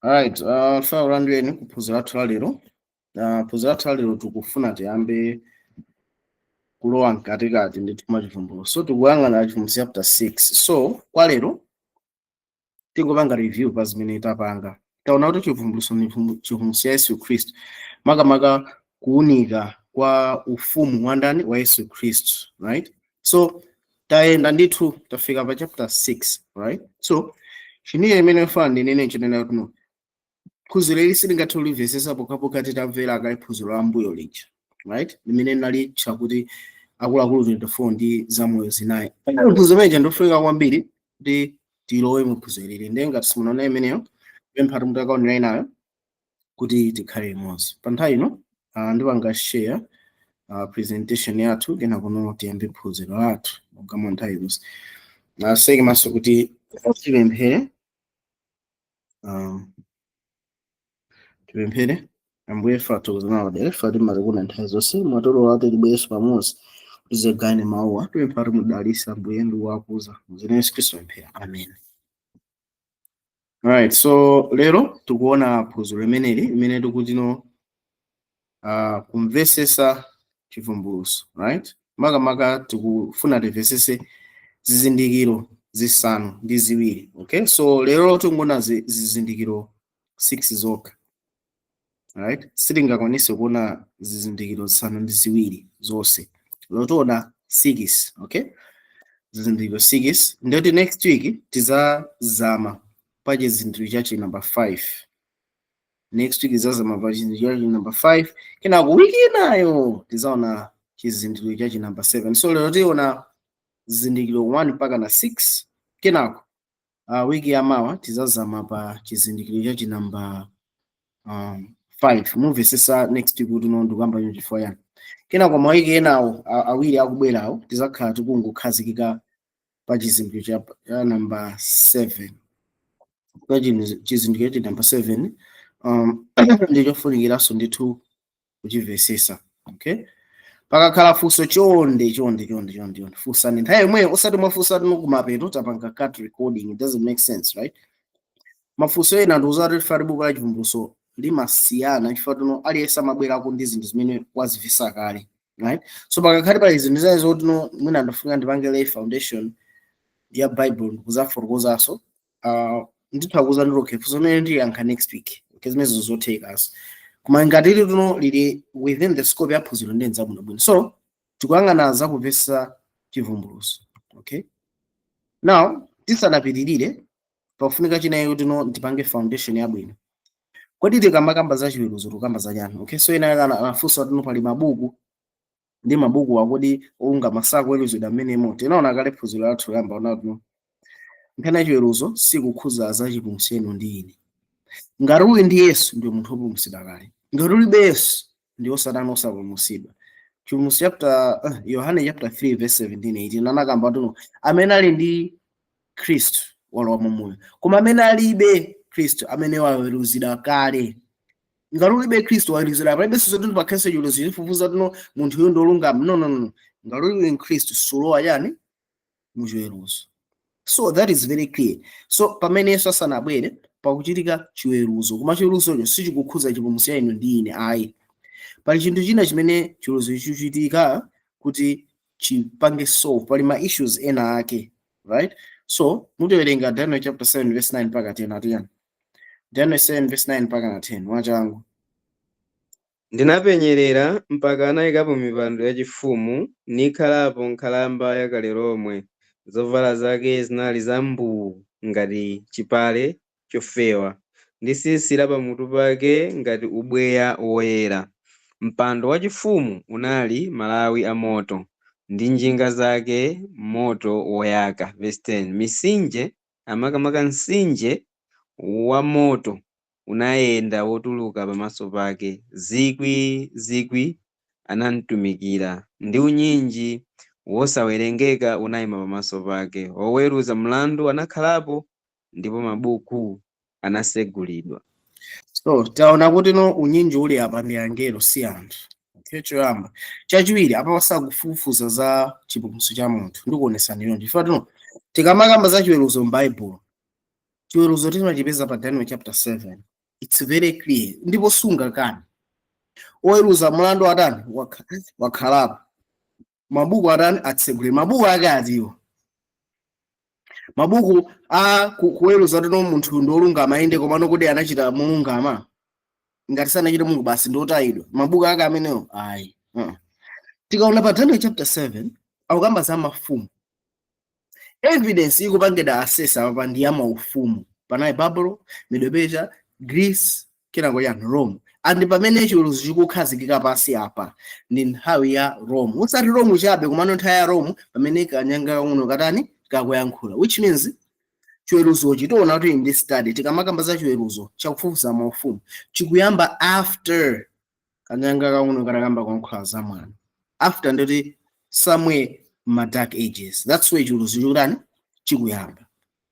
Alright, fa ulandireni kuphunziro lathu la lero. Phunziro lathu la lero tikufuna tiyambe kulowa mkatikati ndithu mwa Chivumbulutso. So tikuyang'ana Chivumbulutso chapter 6. So kwa lero tingopanga review pa zimene tapanga. Taona kuti Chivumbulutso ni chivumbulutso cha Yesu Khristu, makamaka kuwunika kwa ufumu wa ndani? Wa Yesu Khristu, right? So tayenda ndithu, tafika pa chapter 6, right? So chiniye imene fana ndinene chinena kuti no, phunziro ili silingathe kulimvetsetsa pokhapokha titamvera kale phunziro la mbuyo lija, right, limene linalitcha kuti akuluakulu 24 ndi zamoyo zinayi. Phunziro limeneja ndofunika kwambiri kuti tilowe mu phunziro ili. Ndiye ngati simunaona imeneyo, pempha mutakaonera inayo kuti tikhale limodzi. Pa nthawi ino ndipanga share presentation yathu, kena kuno tiyambe phunziro lathu monga mwa nthawi zonse. Naseke maso kuti tipemphere. Tipemphere. Ambuye, fathokozana padera ife timatikuna nthawi zonse, mwatolola tibwereso pamodzi kuti tizagane mawuwa. Tipempha kuti mudalitse, Ambuye, ndi kuwakuza muzina Yesu Khristu pemphera, amen. Alright, so lero tikuona phunziro limeneli limene tikutino kumvesesa Chivumbulutso, right? Makamaka tikufuna timvesese zizindikiro zisanu ndi ziwiri, okay? So lero tikuona zizindikiro 6 zokha, right? Sitingakwanise kuona zizindikiro zisanu ndi ziwiri zonse. Lero tiona 6, okay? Zizindikiro 6. Ndiyoti next week tizazama pa chizindikiro chachi number 5. Next week tizazama pa chizindikiro chachi number 5. Kenako wiki inayo tizaona chizindikiro chachi number 7. So lero tiona zizindikiro 1 mpaka na 6. Kenako wiki yamawa tizazama pa chizindikiro chachi namba 5. Mumvesesa next week kuti no, ndikuyamba chino chifukwa yani. Kenako mawiki enawo awiri akubwerawo tizakhala tikungokhazikika pa chizindikiro cha namba 7. Pa chizindikiro cha namba 7 ndichofunikiranso ndithu kuchimvesesa, okay? Pakakhala funso, chonde chonde chonde chonde chonde, funsani nthawi yomweyo, osati mwafunsa tino kumapeto tapanga cut recording. It doesn't make sense, right? Mafunso ena ndikuza kuti buku la Chivumbulutso limasiyana chifukwa tino aliyense amabwerako ndi zinthu zimene wazivisa kale, right? So pakakhale pali zinthu zina zoti no, mwina ndifuna ndipange lay foundation ya Bible ndikuzafotokozanso, nditha kuza nditi okay, funso limene ndiyankha next week, okay? Zimenezo zothekaso, koma ngati ili tuno lili within the scope ya phunziro, ndi nzabwinobwino. So tikuyang'ana zakuvesa Chivumbulutso, okay? Now tisanapitirire, pafunika chinayi kuti no, tipange foundation yabwino. Kodi tikamakamba za chiweruzo tikukamba za chani? Okay, so ena kana anafunsa kuti pali mabuku ndi mabuku akodi olungama sakuweruzidwa amenemo. Tinaona kale phunziro lathu loyamba ona kuti nkhani ya chiweruzo sikukhuza za chipulumutso ndi ine. Ngati uli ndi Yesu, ndiwe munthu wopulumutsidwa kale. Ngati ulibe Yesu, ndi osatani? Osapulumutsidwa. Chivumbulutso chapter Yohane chapter 3 verse 17 18 anakamba kuti amene ali ndi Khristu walowa moyo, koma amene alibe Khristu amene waweruzidwa kale. Ngati ulibe Khristu, waweruzidwa. Palibenso zoti pakhalenso chiweruzo chifufuza tino munthu uyu ndi wolungama. No, no, no. Ngati ulibe Khristu, sulowa chani? Muchiweruzo. So that is very clear. So pamene Yesu asanabwere, pakuchitika chiweruzo, koma chiweruzocho sichikukhuza chipulumutso cha inu ndi ine ayi. Pali chinthu china chimene chiweruzo chichitika kuti chipange solve. Pali ma issues ena ake, right? So mutiwerenga Daniel chapter 7 verse 9 mpaka 10. Atiyani? Daniel 7 verse 9 mpaka na 10, mwachangu. Ndinapenyerera mpaka anayikapo mipando yachifumu, nikhalapo Nkhalamba yakale lomwe. Zovala zake zinali za mbuu ngati chipale chofewa, ndi tsitsi la pamutu pake ngati ubweya woyera. Mpando wachifumu unali malawi amoto, ndi njinga zake moto woyaka. Verse 10: Misinje, amakamaka mtsinje wa moto, unayenda wotuluka pamaso pake. Zikwi zikwi anamtumikira, ndi unyinji wosawerengeka unayima pamaso pake. Woweruza mlandu anakhalapo, ndipo mabuku anasegulidwa. So taona kuti no, unyinji uli apa ndi angelo, si anthu, okay? Choyamba. Chachiwiri, apa pasakufufuza za chipulumutso cha munthu. Ndikuonesani yonje chifukwa tino tikamakamba za chiweruzo m'Baibulo, Chiweruzo timachipeza pa Daniel chapter 7. It's very clear ndipo sungakani. Oweruza mlandu atani? Wakhalapo. Mabuku atani? Atsegule. Mabuku ake atiwo? Mabuku a kuweruza tino munthu ndi olungama, inde, komano kuti anachita molungama? Ngati sanachite Mulungu, basi ndiotayidwa. Mabuku ake amenewo? Ayi. Tikaona pa Daniel chapter 7, akukamba za mafumu. Evidence ikupangidwa assess apa ndi ya maufumu. Panali Babylon, Medo-Persia, Greece, kenako yani? Rome. And pamene chiweruzo chikukhazikika pansi apa ndi nthawi ya Rome, usati Rome chabe, komano nthawi ya Rome pamene kanyanga kang'ono katani? Kakuyankhula, which means chiweruzochi tiona kuti in this study tikamakamba za chiweruzo chakufufuza maufumu, chikuyamba after kanyanga kang'ono katakamba kuyankhula za mwana, after ndoti somewhere ma Dark Ages. That's where chiweruzo chikutani? Chikuyamba.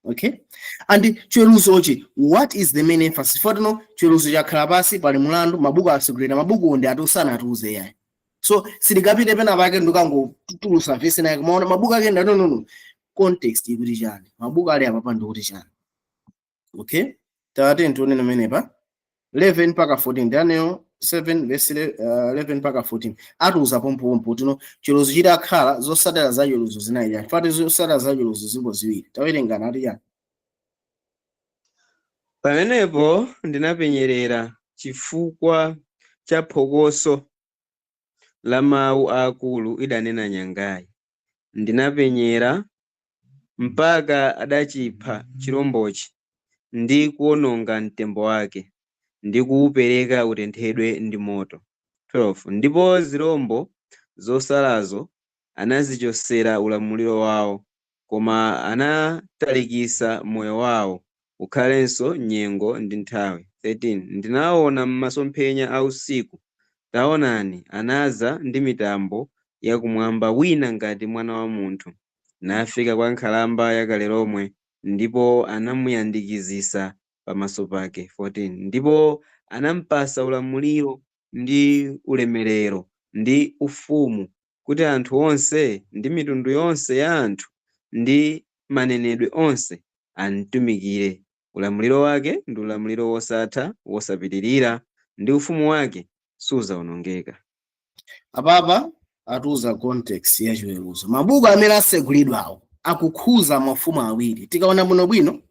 Okay, and chiweruzochi, what is the main emphasis? Fotino chiweruzo chakhala pasi, pali mulandu, mabuku asegulira. Mabuku ndi ati? Usanatiuze yayi. So sitingapite pena pake ndikangotulusa vesi naye kumaona mabuku ake. No, no, no, context ikuti chani? Mabuku ali apa ndikuti chani? Okay, tate tione pamenepa 11 mpaka 14. Daniel 7 verse 11 mpaka 14 atiuza pompopompo tino chiweruzo chitakhala, zotsatira za chiweruzo zinali chani? Fati zotsatira za chiweruzo zilipo ziwiri. Tawerengana, ati chani? Pamenepo ndinapenyerera chifukwa cha phokoso la mawu akulu idanena nyangayi. Ndinapenyera mpaka adachipha chirombochi ndi kuwononga mtembo wake ndi kuwupereka utenthedwe ndi moto. 12 Ndipo zirombo zosalazo anazichosera ulamuliro wawo, koma anatalikisa moyo wawo ukhalenso nyengo ndi nthawi. 13 Ndinaona m'masomphenya a usiku, taonani, anaza ndi mitambo yakumwamba wina ngati mwana wa munthu, nafika kwa Nkhalamba yakale lomwe, ndipo anamuyandikizisa pamaso pake. 14 Ndipo anampasa ulamuliro ndi ulemerero ndi ufumu, kuti anthu onse ndi mitundu yonse ya anthu ndi manenedwe onse amtumikire. Ulamuliro wake ndi ulamuliro wosatha wosapitirira, ndi ufumu wake suzawonongeka. Apapa atiuza context ya chiweruzo. Mabuku amene asegulidwawo akukhuza mafumu awiri. Tikaona bwinobwino,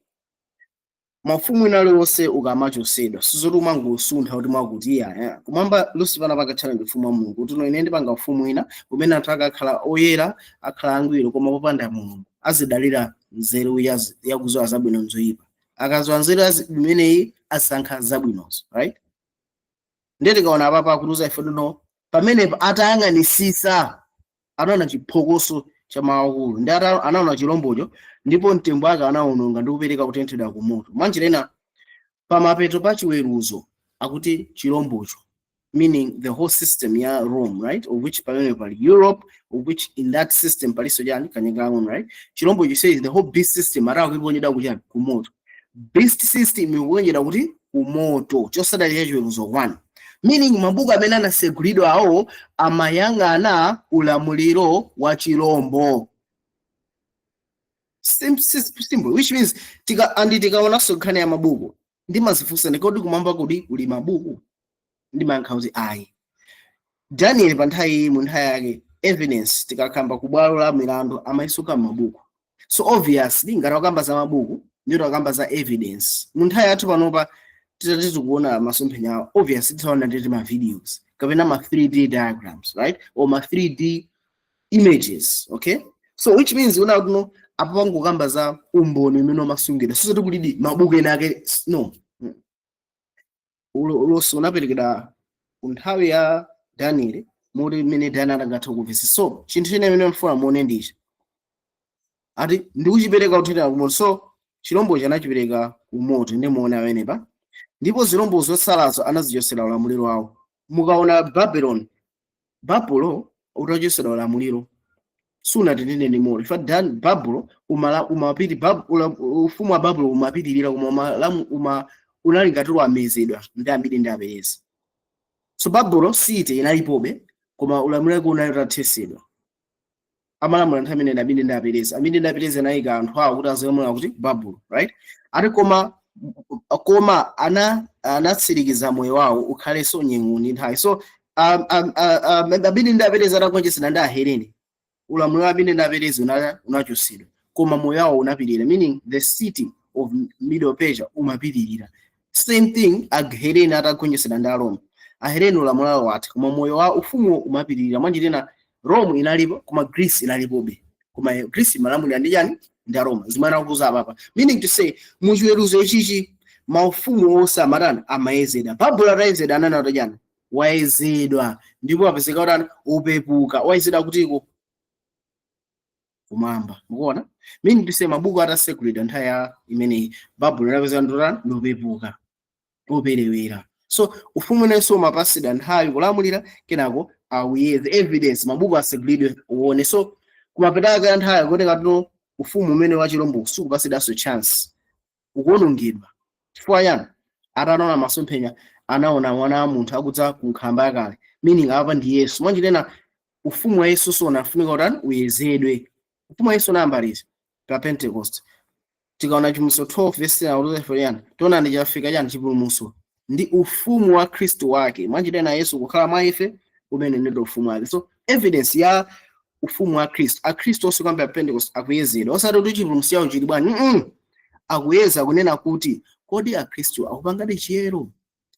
mafumu ena aliwonse ukamachosedwa, sizoti umangosuntha kuti mwakuti iya kumwamba Lucifer anapanga challenge ufumu wa Mulungu kuti, "No, ine ndipanga ufumu ina umene anthu akakhala oyera, akhala angwiro, koma popanda Mulungu, azidalira nzeru yakudziwa zabwino nzoyipa. Akadziwa nzeru imeneyi, asankha zabwinozo," right? Ndiye tikaona apapa akutiuza ife, no, pamenepo atayang'anisisa anaona chiphokoso cha mawu akulu ndi anaona chilombocho, ndipo mtembo wake anawononga ndi kupereka kutenthedwa ku moto. Mwanjira ina, pamapeto pa chiweruzo akuti chilombocho, meaning the whole system ya Rome, right, of which pamene pali Europe, of which in that system paliso chani? Kanyanga kang'ono, right? Chilombocho says the whole beast system atakuponyedwa kuchani? Kumoto. Beast system ikuponyedwa kuti? Kumoto. Chosadalira chiweruzo 1, meaning mabuku amene anasegulidwa awo amayang'ana ulamuliro wa chilombo. Simple. Which means tika andi tikaonanso nkhani ya mabuku, ndimazifunsa ndikodi kumwamba kudi kuli mabuku? Ndimayankha kuti ayi. Daniel pa nthawi iyi, mu nthawi yake, evidence tikakamba ku bwalo la milandu amayisuka mabuku. So obviously ngati wakamba za mabuku, ndito akamba za evidence. Mu nthawi yathu panopa, titati tikuona masomphenya awo, obviously tisaona nditi ma videos kapena ma 3D diagrams, right, or ma 3D images. Okay, so which means una kuno apo pangokamba za umboni umene umasungidwa, sozoti kulidi mabuku ena ake, no. Ulosi unaperekedwa ku nthawi ya Daniel moti mmene Daniel angathe kumvetsa. So chinthu chine imene mfuna muone ndichi ati ndikuchipereka kuthera kumoto. So chilombochi anachipereka kumoto. Ndi muone amenepa, ndipo zilombo zotsalazo anazichosera ulamuliro wawo. Mukaona Babylon, Babulo utachosera ulamuliro, sunatenene ndi moto. Ifa Dan Babulo umala umapiti ufumu wa Babulo umapitirira, koma uma unali ngati wamezedwa ndi ambiri ndi Aperezi. So Babulo city inalipobe, koma ulamuliro wake unali utathetsedwa. Amalamula nthawi imene Amedi ndi Aperezi. Amedi ndi Aperezi anayika anthu awo kuti azilamula kuti? Babulo, right? Ati koma anatsirikiza moyo wawo ukhalenso nyengo ndi nthawi. So Amedi ndi Aperezi atagonjetsedwa ndi Ahelene, ulamuliro wa Amedi ndi Aperezi unachosedwa, koma moyo wawo unapitirira, meaning the city of Middle Persia umapitirira. Same thing, Ahelene atagonjetsedwa ndi Aroma, Ahelene ulamuliro wawo watha, koma moyo wa ufumu umapitirira. Mwanjitena Rome inalipo, koma Greece inalipobe, koma Greece imalamulira ndi chani? Ndi Aroma. Zimene akuuza apapa, meaning to say muchiweruzo ichichi maufumu onse amatani? Amayezedwa. Babuloni atayezedwa, anana kuti chani? Wayezedwa ndipo apezeka kuti upepuka. Wayezedwa kutiko? Kumwamba. Mukuona? Meaning to say mabuku atasekulidwa nthawi ya imeneyi, Babuloni anapezeka ndotani? Ndopepuka, operewera. So ufumu unenso umapasidwa nthawi kulamulira, kenako awuyeze evidence, mabuku asekulidwe uone. So kumapetaka ya nthawi kuti katuno ufumu umene wa chilombo sukupasidwanso chance, ukuwonongedwa. Chifukwa chani? Atanaona masomphenya, anaona mwana wa munthu akudza ku nkhalamba yakale, meaning apa ndi Yesu. Mwanjitena ufumu wa Yesu so unafunika kutani? Uyezedwe. Ufumu wa Yesu unayamba liti? Pa Pentecost. Tikaona Chivumbulutso 12 verse 10 yani, tiona ndi chafika chani? Chipulumutso ndi ufumu wa Khristu wake. Mwanjitena Yesu kukhala mwa ife, umene ndi ufumu wake. So evidence ya ufumu wa Khristu, akhristu onse kuyambira Pentecost akuyezedwa, osati kuti chipulumutso chawo chili bwanji. Akuyeza kunena kuti kodi akhristu akupangadi chiyero?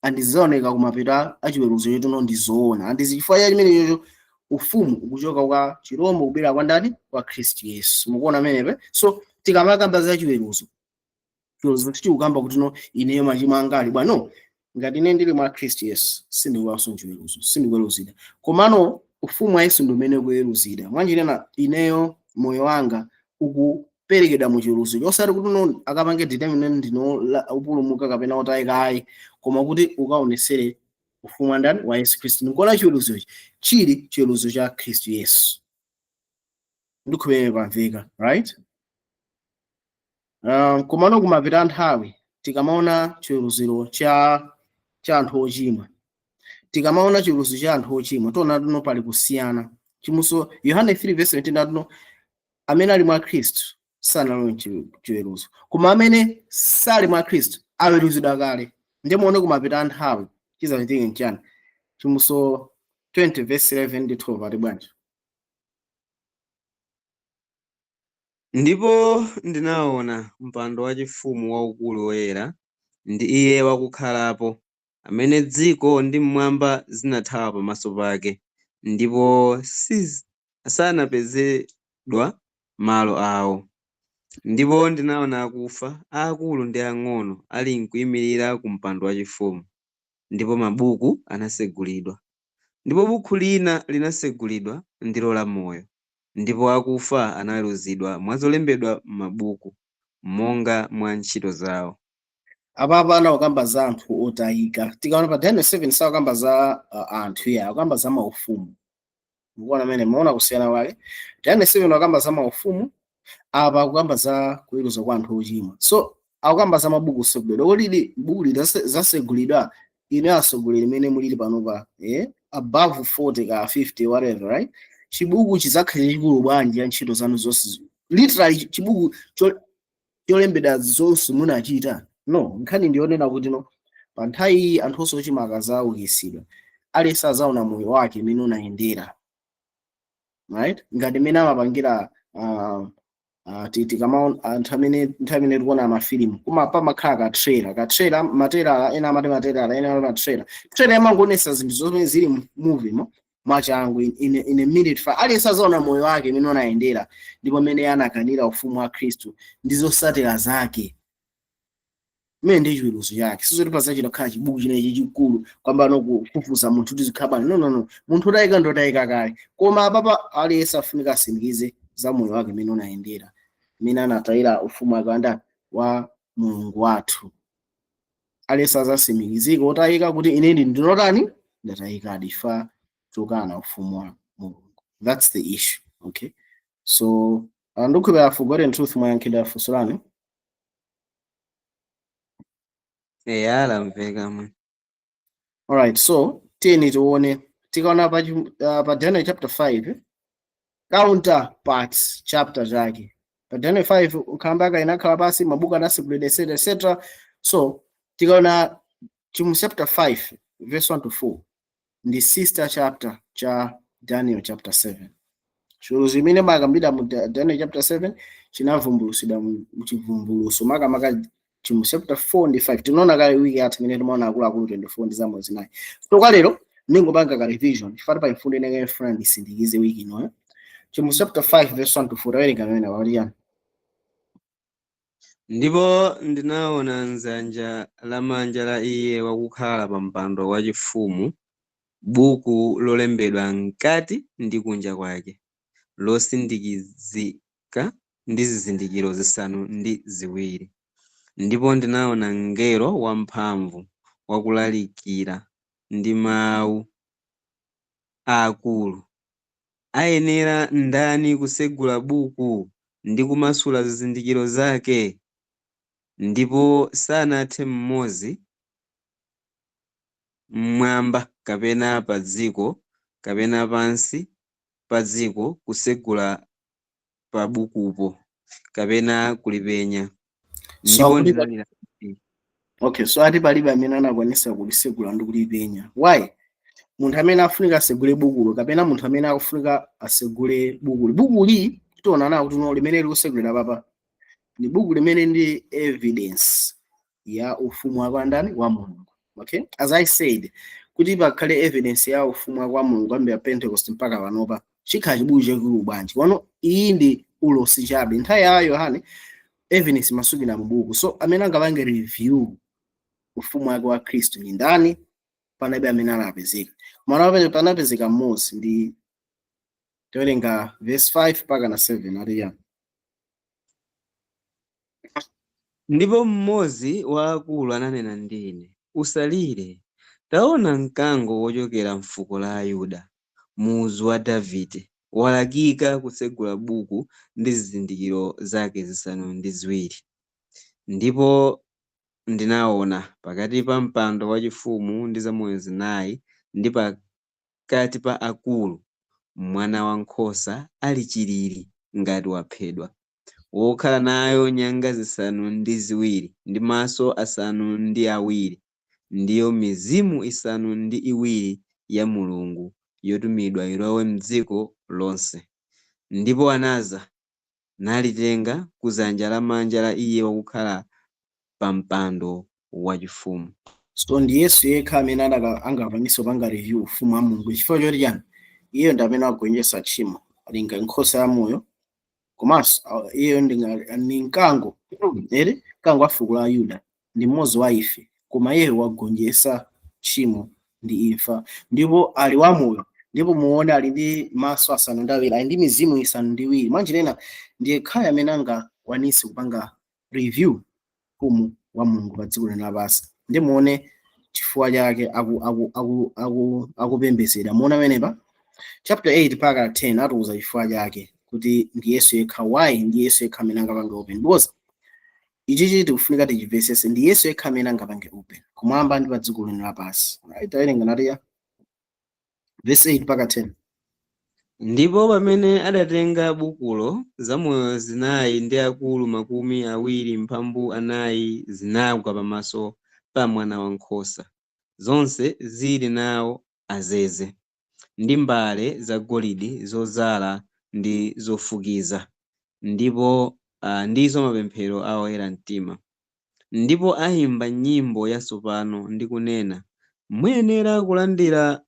Andizaoneka kumapeto achiweruzo chotono ndi zoona, andizichifukwa cha chimene chocho ufumu ukuchoka kwa chirombo kubwera kwa ndani? Kwa Khristu Yesu. Mukuona amenepe? So tikamakamba za chiweruzo, chiweruzo tichikukamba kuti no, ineyo machimo anga ali bwano. Ngati ine ndili mwa Khristu Yesu, sindikuwaso chiweruzo, sindikuweruzidwa, komano ufumu wa Yesu ndi umene ukuweruzidwa. Mwanjirena ineyo moyo wanga ukuperekedwa mu chiweruzo, osati kuti no akapange determine ndino upulumuka kapena otayika, ayi, koma kuti ukaonesere ufumu wa ndani? Wa Yesu Khristu. Nikuona chiweruzochi chili chiweruzo cha Khristu Yesu. Ndikhulupirira pamveka, right? Komano kumapita nthawi, tikamaona chiweruziro cha anthu ochimwa, tikamaona chiweruzo cha anthu ochimwa, tiona tuno pali kusiyana. Chimuso Yohane 3 verse 17 atuno amene ali mwa Khristu sanalowe chiweruzo, koma amene sali mwa Khristu aweruzidwa kale. Ndiye muone kumapita nthawi chizachitike nchani? Chimuso 20 verse 11 ndi 12 ati bwanji? Ndipo ndinaona mpando wachifumu waukulu woyera, ndi iye wakukhalapo, amene dziko ndi mmwamba zinathawa pamaso pake, ndipo sanapezedwa malo awo. Ndipo ndinaona akufa, aakulu ndi ang'ono, ali nkuyimirira ku mpando wachifumu, ndipo mabuku anasegulidwa. Ndipo bukhu lina linasegulidwa, ndilo la moyo, ndipo akufa anaweruzidwa mwa zolembedwa m'mabuku, monga mwa ntchito zawo. Apapa anakukamba za anthu otayika. Tikaona pa Daniel 7 sakukamba za anthu iya, akukamba za maufumu. Mukuona amene muona kusiyana kwake? Daniel 7 akukamba za maufumu, apa akukamba za kuweruza kwa anthu ochimwa. So akukamba za mabuku osegulidwa. Kodi buku lili zasegulidwa? Ine asogolera imene mulili panopa, above 40 ka 50, whatever, right? Chibuku chizakhale chikulu bwanji ya ntchito zanu zonse? Literally chibuku cholembedwa zonse munachita? No, nkhani ndiyonena kuti no, pa nthawi iyi anthu onse ochimwa akazaukitsidwa, aliyense azaona moyo wake imene unayendera, right? Ngati imene amapangira tikamaona anthu amene nthawi imene tikuona mafilimu, koma pamakhala ka trailer, ka trailer, ma trailer ena amati ma trailer, ena amati ma trailer. Trailer imangoonetsa zinthu zomwe zili mu movie mo mwachangu, in a minute. Fa aliyense azaona moyo wake imene unayendera, ndipo imene anakanira ufumu wa Khristu ndi zotsatira zake, imene ndi chiweruzo chake. Sizoti pazachita kukhala chibuku chinechi chikulu kwamba no kufufuza munthu kuti zikhala bwanji. No, no, no, munthu utayika ndi utayika kale, koma apapa aliyense afunika asimikize za moyo wake imene unayendera, imene anatayira ufumu wake wandani? Wa Mulungu wathu. Aliyense azasimikizika otayika kuti ine ndi ndinotani? Ndatayikadi fa chokana ufumu wa Mulungu. That's the issue, okay? So ndikukhulupirira Forgotten Truth mwayankhidwa funso lanu. Eya, lamveka mwe. Alright, so tiyeni tione, tikaona pa Daniel chapter 5 counterpart chapter chake. Pa Daniel 5 nkhalamba inakhala pasi, mabuku anasegulidwa, etc etc. So tikaona chimu chapter 5 verse 1 to 4 ndi sister chapter cha Daniel chapter 7. Chiweruzo imene makambidwa mu Daniel chapter 7 chinavumbulusidwa mu Chivumbuluso, makamaka chimu chapter 4 ndi 5. Tinaona kale wiki yathu imene timaona akuluakulu 24 ndi zamoyo zinayi. So kwa lero ndingopanga ka revision chifukwa pa mfundo inenge ifuna ndisindikize wiki ino. Chimu chapter 5 verse 1 to 4, tawerenga pamene pakuti yani? Ndipo ndinaona m'dzanja lamanja la iye wakukhala pa mpando wachifumu buku lolembedwa mkati ndi kunja kwake, losindikizika ndi zizindikiro zisanu ndi ziwiri. Ndipo ndinaona mngelo wamphamvu wakulalikira ndi mawu aakulu, ayenera ndani kusegula buku ndi kumasula zizindikiro zake? Ndipo sanathe mmodzi mmwamba kapena pa dziko kapena pansi pa dziko kusegula pa bukupo kapena kulipenya. So Ndipo akuti ndinalira. Okay, so ati palibe amene anakwanisa kulisegula ndi kulipenya. Why? Munthu amene afunika asegule bukulo, kapena munthu amene akufunika asegule bukuli, bukuli tiona nawo kuti no limene likusegulira papa ndi buku limene ndi evidence ya ufumu wa ndani? Wa Mulungu. Okay, as I said kuti pakhale evidence ya ufumu wa Mulungu kuyambira Pentecost mpaka panopa chikhala chibuku chakulu bwanji? Wano iyi ndi ulosi chabe. Nthawi ya Yohane evidence imasukira mu buku. So amene angapange review ufumu wake wa Khristu ndi ndani? Panabe amene anapezeka. Mwana panapezeka mmodzi, ndi towerenga verse 5 mpaka na 7, ati yani? Ndipo mmodzi wa akulu ananena ndi ine, usalire, taona mkango wochokera mfuko la Ayuda, muzu wa Davide, walakika kutsegula buku ndi zizindikiro zake zisanu ndi ziwiri. Ndipo ndinaona pakati pa mpando wachifumu ndi zamoyo zinayi ndi pakati pa akulu mwana wankhosa ali chilili ngati waphedwa, wokhala nayo nyanga zisanu ndi ziwiri ndi maso asanu ndi awiri, ndiyo mizimu isanu ndi iwiri ya Mulungu yotumidwa ilowe m'dziko lonse. Ndipo anaza nalitenga kudzanja lamanja la iye wakukhala pa mpando wachifumu. So ndi Yesu yekha amene angakwanise kupanga review ufumu wa Mulungu. Chifukwa choti chani? Iye ndi amene agonjetsa tchimo, ali ngati nkhosa ya moyo, komanso iye ndi mkango ere, mkango wa fuko la Yuda, ndi mmodzi wa ife, koma iye wagonjetsa tchimo ndi imfa ndipo ali wamoyo. Ndipo muone ali ndi maso asanu ndi awiri, ali ndi mizimu isanu ndi iwiri. Mwanjirena ndiye yekhayo amene angakwanise kupanga review ufumu wa Mulungu pa dziko lino lapansi. Ndi muone chifukwa chake akupembedzera. Muone amenepa chapter 8 mpaka 10 atiuza chifukwa chake kuti ndi Yesu yekha. Why ndi Yesu yekha amene angapange open? Because ichichi tikufunika tichimvetsetse, ndi Yesu yekha amene angapange open kumwamba ndi pa dziko lino lapansi, right? Tawerenga natiya verse 8 mpaka 10. Ndipo pamene adatenga bukulo, zamoyo zinayi ndi akulu 24 zinagwa pamaso pa Mwana wankhosa, zonse zili nawo azeze, ndi mbale zagolide zodzala ndi zofukiza, ndipo ndizo mapemphero a oyera mtima. Ndipo ayimba nyimbo yatsopano ndi kunena, muyenera kulandira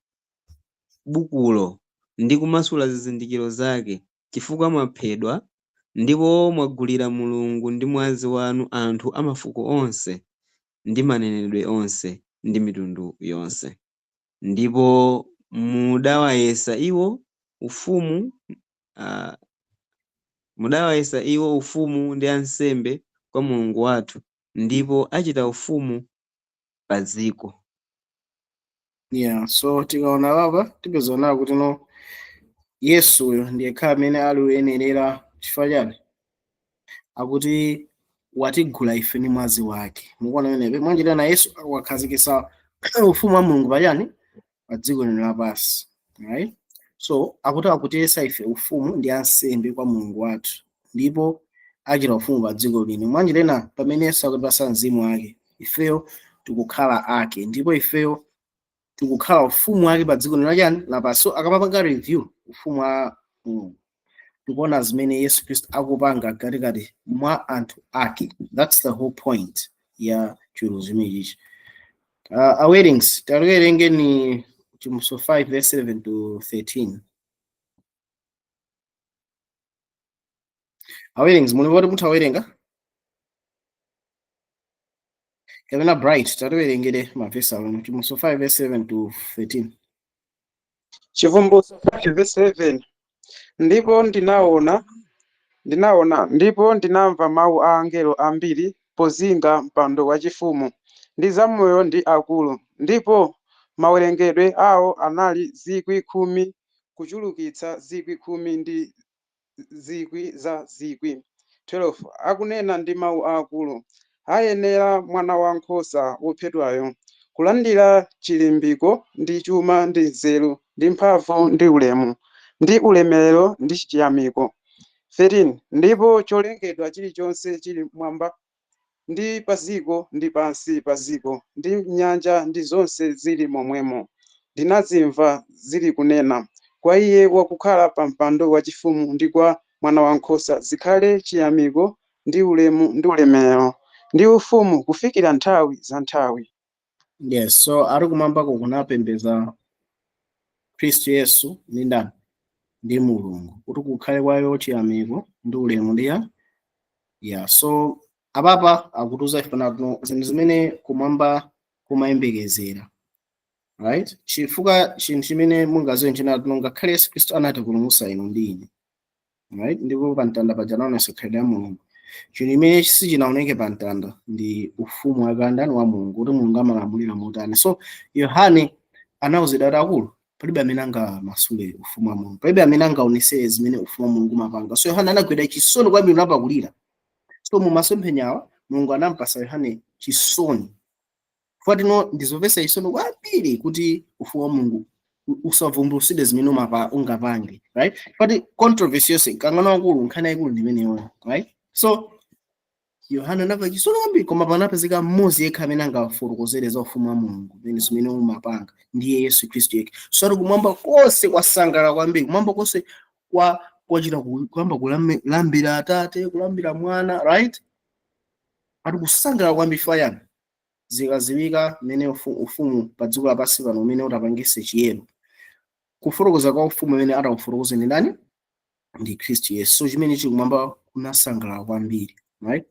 bukulo ndi kumasula zizindikiro zake, chifukwa mwaphedwa, ndipo mwagulira Mulungu ndi mwazi wanu anthu a mafuko onse ndi manenedwe onse ndi mitundu yonse. Ndipo mudawayesa iwo ufumu, mudawayesa iwo ufumu ndi ansembe kwa Mulungu wathu, ndipo achita ufumu pa dziko. Yeah, so tikaona papa tipeza kuti no, Yesuyo ndiye yekha amene ali woyenerera. Chifukwa chani? Akuti watigula ife ndi mwazi wake. Mukuona pamenepe? Mwanjira na Yesu wakhazikitsa ufumu wa Mulungu pachani? Pa dziko lino lapansi, right? So akuti akutiyesa ife ufumu ndi ansembe kwa Mulungu wathu, ndipo Achita ufumu pa dziko lino. Mwanjira ina, pamene Yesu akutipasa mzimu wake, ifeyo tikukhala ake, ndipo ifeyo tikukhala ufumu wake pa dziko lino lachani? Lapansi. So akamapanga review ufumu wa Mulungu, tikuona zimene Yesu Khristu akupanga katikati mwa anthu ake. That's the whole point ya chiweruzo chimenechi. Awerengi, taliwerenge ni Chivumbulutso 5 verse 7 to 13. Awerengi, muli poti mutha kuwerenga? Kapena Bright, tatiwerengere mavesi awo, Chivumbulutso 5 verse 7 to 13. Chivumbulutso 5 verse 7. Ndipo ndinaona ndipo ndinamva mawu a angelo ambiri pozinga mpando wachifumu, ndi zamoyo ndi akulu, ndipo mawerengedwe awo anali 10,000 kuchulukitsa 10,000 ndi zikwi za zikwi, 12 akunena ndi mawu aakulu, Ayenera Mwanawankhosa wophedwayo kulandira chilimbiko ndi chuma ndi nzeru ndi mphamvu ndi ulemu ndi ulemerero ndi chiyamiko. 13 ndipo cholengedwa chilichonse chili m'mwamba ndi padziko ndi pansi pa dziko ndi m'nyanja ndi zonse zili momwemo, ndinazimva zilikunena, Kwa Iye wakukhala pa mpando wachifumu ndi kwa Mwanawankhosa zikhale chiyamiko ndi ulemu ndi ulemerero ndi ufumu kufikira nthawi za nthawi. Yes, so ari kumwambako kunapembeza Khristu Yesu ndi ndani? Ndi Mulungu, kuti kukhale kwayo chiyamiko ndi ulemu ndi ya yeah. So apapa akutiuza ife nato zinthu zimene kumwamba kumayembekezera, right? Chifukwa chinthu chimene mungaziwe nchinatino, ngakhale Yesu Khristu anatipulumutsa inu ndi ine, right, ndipo pa mtanda paja anaonetsa khalidwe la Mulungu, chinthu chimene sichinaoneke pa mtanda ndi ufumu wa ndani? Wa Mulungu, kuti Mulungu amalamulira motani. So Yohane anawuzidwa kuti, akulu, palibe amene angamasule ufumu wa Mulungu, palibe amene angaonesere zimene ufumu wa Mulungu umapanga. So Yohane anagwira chisoni kwambiri, unapakulira. So mu masomphenyawa Mulungu anampasa Yohane chisoni fatino. Ndizomvetsa chisoni kwambiri kuti ufumu wa Mulungu usavumbulutsidwe zimene ungapange, right? Pati controversy yonse, mkangano wakulu, nkhani yayikulu ndi imeneyo, right? So Yohana anamva chisoni kwambiri, koma panapezeka mmodzi yekha amene angafotokozere za ufumu wa Mulungu zimene umapanga, ndiye Yesu Khristu yekha. So ali kumwamba konse kwasangalala kwambiri, kumwamba konse kwa kwachita kuyamba kulambira Atate, kulambira Mwana, right? Ati kusangalala kwambiri fayani zikaziwika mmene ufumu pa dziko lapansi pano umene utapangise chiyero. Kufotokoza kwa ufumu umene ataufotokoze ndi ndani? Ndi Khristu Yesu. So chimene chili kumwamba kunasangalala kwambiri, right?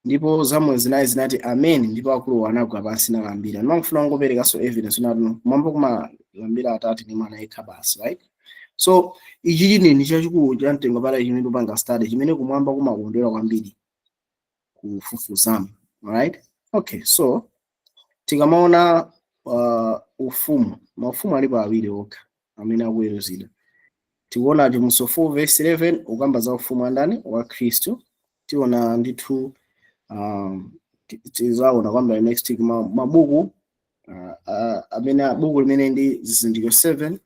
Ndipo zamoyo zinayi zinati, "Amen," ndipo akuluwo anagwa pansi nalambira. Ndimangofuna kungoperekanso evidence unati kumwamba kumalambira Atate ndi Mwana yekha basi, right? So ichi chini chachikulu cha mtengo pala chimene tikupanga study, chimene kumwamba kumakondwera kwambiri kufufuzamo, right? Okay, so tikamaona ufumu, maufumu alipo awiri okha amene akuweruzidwa. Tikuona Chivumbulutso 4 verse 11 ukamba za ufumu wa ndani? Wa Khristu. Tiona ndithu, tizaona kwambiri next week mabuku amene buku limene ndi zizindikiro 7.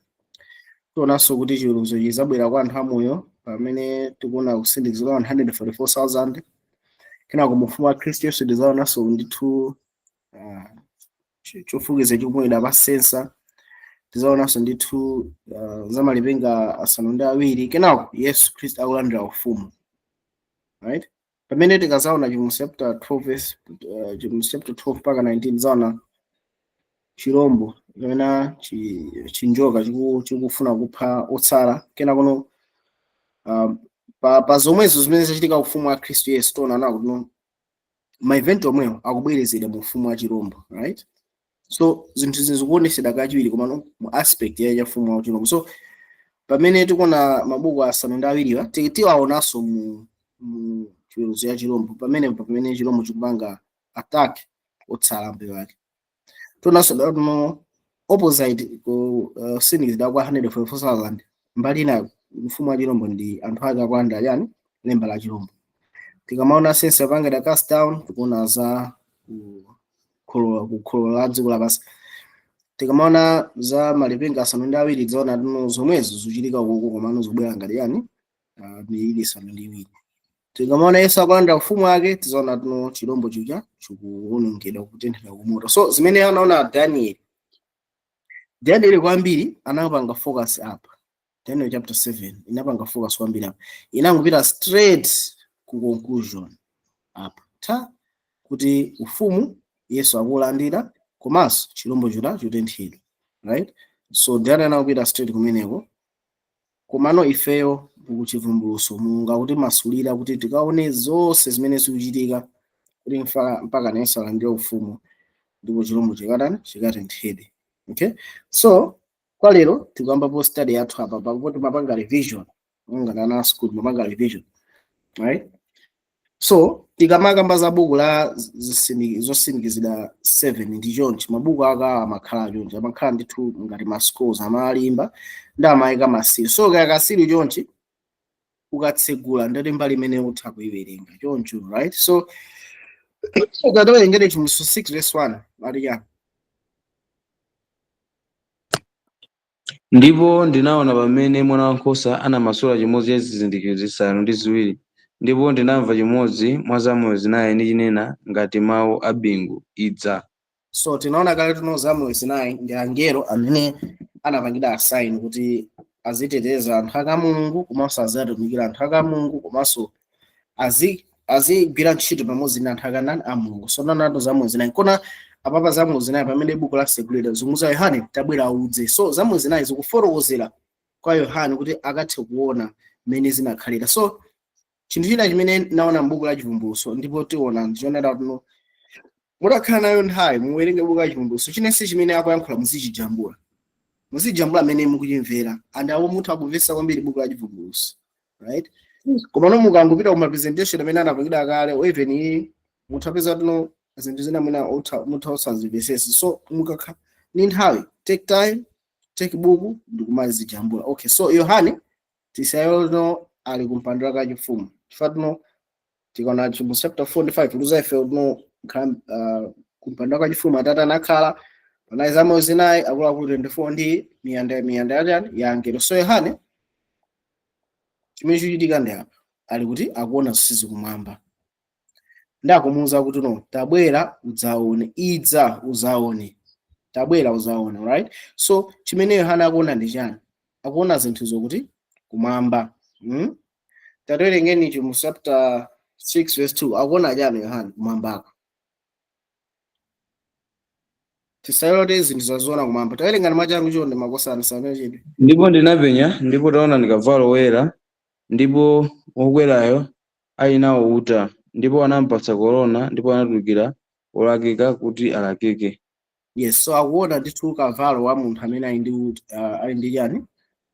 Tionanso kuti chiweruzo chizabwera kwa anthu amoyo pamene tikuona kusindikizidwa 144,000. Kenako mu ufumu wa Khristu Yesu tizaonanso ndithu chofukiza chikuponyedwa pa censer. Tizaonanso ndithu za malipenga asanu ndi awiri. Kenako Yesu Khristu akulandira ufumu, right? Pamene tikazaona Chivumbulutso chapter 12 verse, Chivumbulutso chapter 12 mpaka 19, tizaona chirombo kapena chinjoka chikufuna kupha otsala. Kenakono pa zomwezo zimene zachitika ufumu wa Khristu Yesu, tiona nawo kuti no, ma event omwewo akubwerezedwa mu ufumu wa chirombo, right? So zinthu izi zikuonesedwa kachiwiri, komano mu aspect ya ufumu wa chirombo. So pamene tikuona mabuku asanu ndi awiriwa, tiwaonanso mu chiweruzo ya chirombo, pamene chirombo chikupanga attack otsala mbewu yake. Tionanso no opposite ku kusindikizidwa kwa 144,000. Mbali ina, mfumu wa chirombo ndi anthu ake akulandira chani? Lemba la chirombo. Tikamaona censer yapangidwa cast down, tikuona za kukholola la dziko lapansi. Tikamaona za malipenga asanu ndi awiri, tidzaona tino zomwezo zikuchitika ukoko, komano zikubwera ngati yani? Miliri isanu ndi iwiri. Tikamaona Yesu akulandira ufumu wake, tizaona tuno chirombo chija chikuwonongedwa, kutenthedwa kumoto. So zimene anaona Daniel, Daniel kwambiri anapanga focus apa. Daniel chapter 7 inapanga focus kwambiri apa, inangopita straight ku conclusion apa ta kuti ufumu Yesu akulandira komanso chirombo chita chikutenthedwa, right? So Daniel anakupita straight kumeneko. Komano ifeyo kuchivumbulutso, Mulungu akutimasulira kuti tikaone zonse zimene zikuchitika kuti mpaka Yesu alandire ufumu ndipo chirombo chikatani? Chikatenthedwe. Okay, so kwa lero tikuyambapo study yathu apa, pakuti mapanga revision ngati ana school mapanga revision, right? So tikamakamba za buku la zosindikizidwa 7 ndi chonchi, mabuku aka amakhala chonchi, amakhala ndithu ngati ma scrolls, amalimba ndi amayika ma seal. So kaya ka seal chonchi, ukatsegula ndati mbali imene utha kuiwerenga choncho, right? So ukatawerengere Chivumbulutso 6 verse 1 ali yani? Ndipo ndinaona pamene Mwana Wankhosa anamasula chimodzi cha zizindikiro zisanu ndi ziwiri, ndipo ndinamva chimodzi mwa zamoyo zinayi nichinena ngati mawu a bingu, Idza. So tinaona kale tuno zamoyo zinayi ndi angelo amene anapangidwa assign kuti aziteteza anthu aka Mulungu, komanso azitumikira anthu aka Mulungu, komanso azigwira ntchito pamodzi ndi anthu akanani a Mulungu. So nanato zamoyo zinayi kona apapa zamoyo zinayi pamene buku lasegulidwa zikumuuza Yohane, "Tabwera udze." So zamoyo zinayi zikufotokozera kwa Yohane kuti akathe kuona mmene zinakhalira. So chinthu china chimene naona m'buku la Chivumbulutso, ndipo tiona, ndichionera tuno mutakhala nayo nthawi, muwerenge buku la Chivumbulutso chinense chimene akuyankhula, muzichijambula, muzijambula mmene mukuchimvera, and awo mutha kumvetsa kwambiri buku la Chivumbulutso, right? Koma no mukangopita kuma presentation amene anapangidwa kale or even iyi, muthapeza tuno zinthu zina mwina mutha usazimvesesa. So mukakha ni nthawi, take time, take buku ndikumazijambula. Okay, so Yohane tisayono ali kumpando wake wachifumu, chifukwa tuno tikaona Chivumbulutso chapter 4 ndi 5 tikuza ife tuno kumpando wake wachifumu Atate anakhala, panali zamoyo zinayi, akuluakulu 24 ndi miyanda miyanda yachani? Ya angelo. So Yohane chimene chikuchitika ndi apa ali kuti akuona zonsezi kumwamba, ndakumuwuza kuti, "No, tabwera udzaone, idza uzaone, tabwera uzaone," right? So chimene Yohana akuona ndi chani? Akuona zinthu zokuti kumwamba. Tatiwerengeni mu chapter 6 verse 2, akuona chani Yohana kumwambako? Tisayilote zinthu zaziona kumwamba. Tawerengani mwachangu chonde, makosana samene chidwi. Ndipo ndinapenya, ndipo taonani kavalo woyera, ndipo wokwerayo ali nawo uta, ndipo anampatsa korona, ndipo anatulukira wolakika kuti alakike. Yes, so akuona ndithu kavalo wa munthu amene ali ndi uta, ali ndi chani?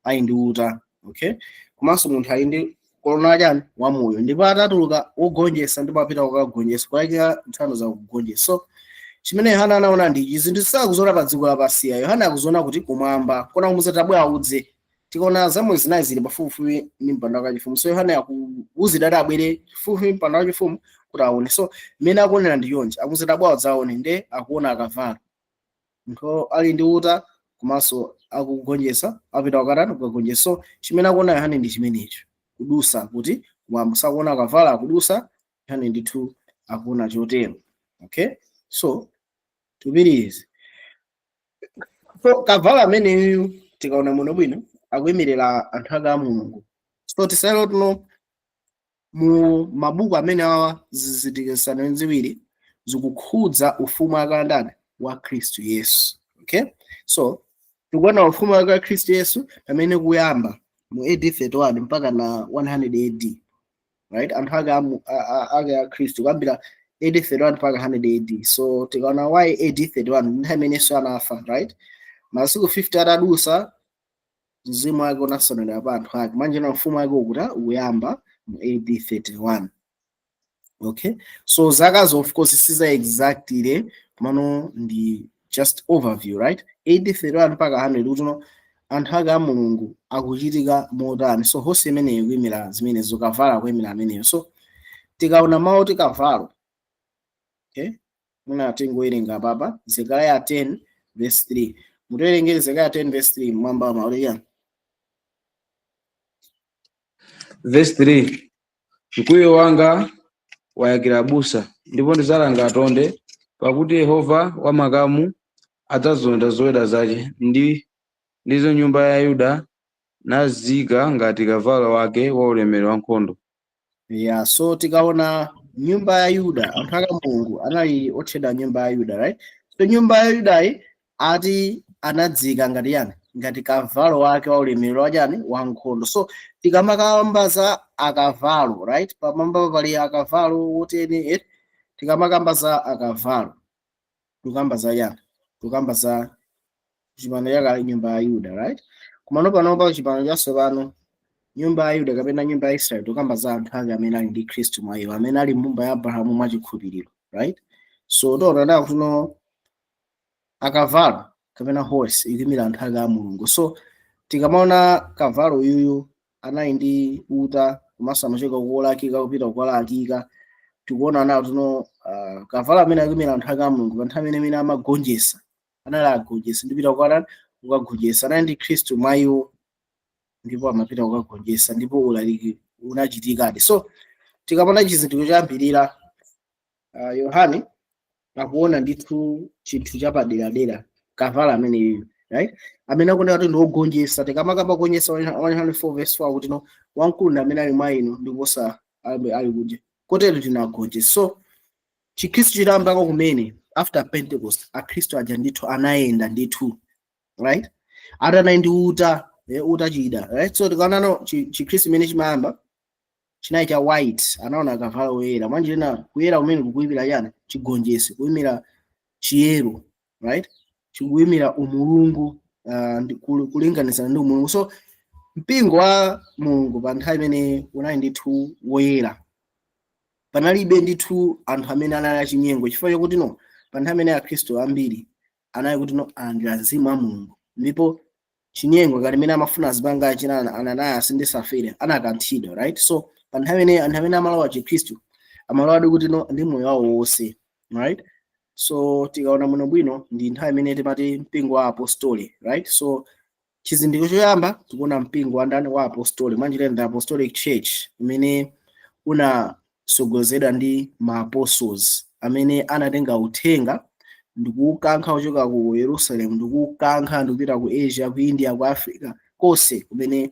Ali ndi uta, okay? Komanso munthu ali ndi korona chani? Wamoyo. Ndipo atatuluka wogonjetsa, ndipo apita kukagonjetsa, kulayikira nthano za kugonjetsa. So chimene Yohana anaona ndi ichi, zinthu sakuziona pa dziko lapansi. Yohana akuziona kuti kumwamba kona kumuza, "Tabwera udze." Tikaona zamoyo zinayi zili pafupifupi ndi mpando wachifumu, so Yohana akuwuzidwa ati abwere pafupifupi mpando wachifumu kuti aone. So mmene akuonera ndi chonchi, akuti, "Tabwera udzaone." Nde akuona akavalo, munthu ali ndi uta komanso akugonjetsa, apita kukatani? Kukagonjetsa. So chimene akuona Yohane ndi chimenecho, kudusa kuti kumwamba. Sakuona akavalo akudusa, Yohane ndithu akuona chotero. Okay, so tupitirize. So kavalo ameneyu, tikaona muno bwino, akuyimirira anthu ake a Mulungu. So tisayelo tuno mu mabuku amene awa, zizindikiro zisanu ndi ziwiri zikukhudza ufumu akandani? Wa Khristu Yesu. Okay, so tikuona ufumu wake wa Khristu Yesu pamene kuyamba mu AD 31 mpaka na 100 AD, right? Anthu ake ake a Khristu kuyambira AD 31 mpaka 100 AD. So tikaona why AD 31, nthawi imene Yesu anafa, right? Masiku 50 atadusa, mzimu wake unasonera pa anthu ake. Manje na ufumu wake ukuta ukuyamba mu AD 31. Okay, so zakazo of course siza exactly, komano ndi just overview, right? AD 31 mpaka 100, kuti no anthu ake a Mulungu akuchitika motani. So horse imeneyo kuyimira zimenezo, kavalo kuyimira ameneyo. So tikaona mawu ti kavalo, okay, muna tingowerenga papa Zekariya 10 verse 3. Mutiwerengere Zekariya 10 verse 3 mwamba mauliyani. Verse 3. Mkwiyo wanga wayakira abusa, ndipo ndidzalanga atonde, pakuti Yehova wamakamu adzazonda zoweta zace ndizo nyumba ya Yuda, nazika ngati kavalo wake wa ulemerero wankhondo. Yeah, so tikaona nyumba ya Yuda, anthu aka Mulungu anali otchedwa nyumba ya Yuda, right? So nyumba ya Yudayi ati anadzika ngati yani? Ngati kavalo wake wa ulemerero wachani? Wankhondo. So tikamakamba za akavalo, right, pamwamba pali akavalo wotene, eh? Tikamakamba za akavalo tikamba za yani? Tikamba za chipano chakale, nyumba ya Yuda, right? Kumano panopa chipano chatsopano, nyumba ya Yuda kapena nyumba ya Israeli, tikamba za anthu ake amene ali ndi Khristu mwa iwo, amene ali mbumba ya Abrahamu mwachikhulupiriro, right? So tiona kuti no, akavalo kapena horse ikuyimira anthu ake a Mulungu. So tikamaona kavalo uyuyu anali ndi uta komanso amachoka kukolakika kupita kukolakika, tikuona nawo tuno kavalo amene akuyimira anthu ake a Mulungu pa nthawi imene amagonjetsa, anali agonjetsa ndipita kukatani? Kukagonjetsa. Anali ndi Khristu mwa iwo ndipo amapita kukagonjetsa, ndipo ulaliki unachitikadi. So tikamaona chizindikiro choyambirira, Yohane akuona ndithu chinthu chapaderadera, kavalo ameneyu, right, amene akuoneka kuti ndi wogonjetsa. Tikamakamba kugonjetsa, 104 verse 4 kuti no, wamkulu ndi amene ali mwa inu ndikuposa ali kunja, kotero tinagonjetsa. So Chikhristu chitayambako kumene after Pentecost, akhristu aja ndithu anayenda ndithu, right? Atanali ndi uta, uta chida, right? So tikaonano chikhristu imene chimayamba chinali cha white. Anaona kavalo woyera mwanjira, kuyera kumene kukuyimira chani? Chigonjetso, kuyimira chiyero, right? Chikuyimira umulungu, kulinganizana ndi umulungu. So mpingo wa Mulungu pa nthawi imene unali ndithu woyera, panalibe ndithu anthu amene anali achinyengo, chifukwa chokuti no, pa nthawi imene akhristu ambiri anali kuti no, alandira mzimu wa Mulungu, ndipo chinyengo ngati imene amafuna azipanga china Ananias ndi Safira anakanthidwa, right? So pa nthawi imene anthu amene amalowa chikhristu amalowadi kuti no, ndi moyo wawo wonse, right? So tikaona muno bwino ndi nthawi imene timati mpingo wa apostoli, right? So chizindikiro choyamba tikuona mpingo wa ndani? Wa apostoli. Mwanjira the Apostolic Church imene unasogozedwa ndi ma apostles amene anatenga uthenga ndikukankha kuchoka ku Yerusalemu, ndikukankha ndikupita ku Asia, ku India, ku Africa, konse kumene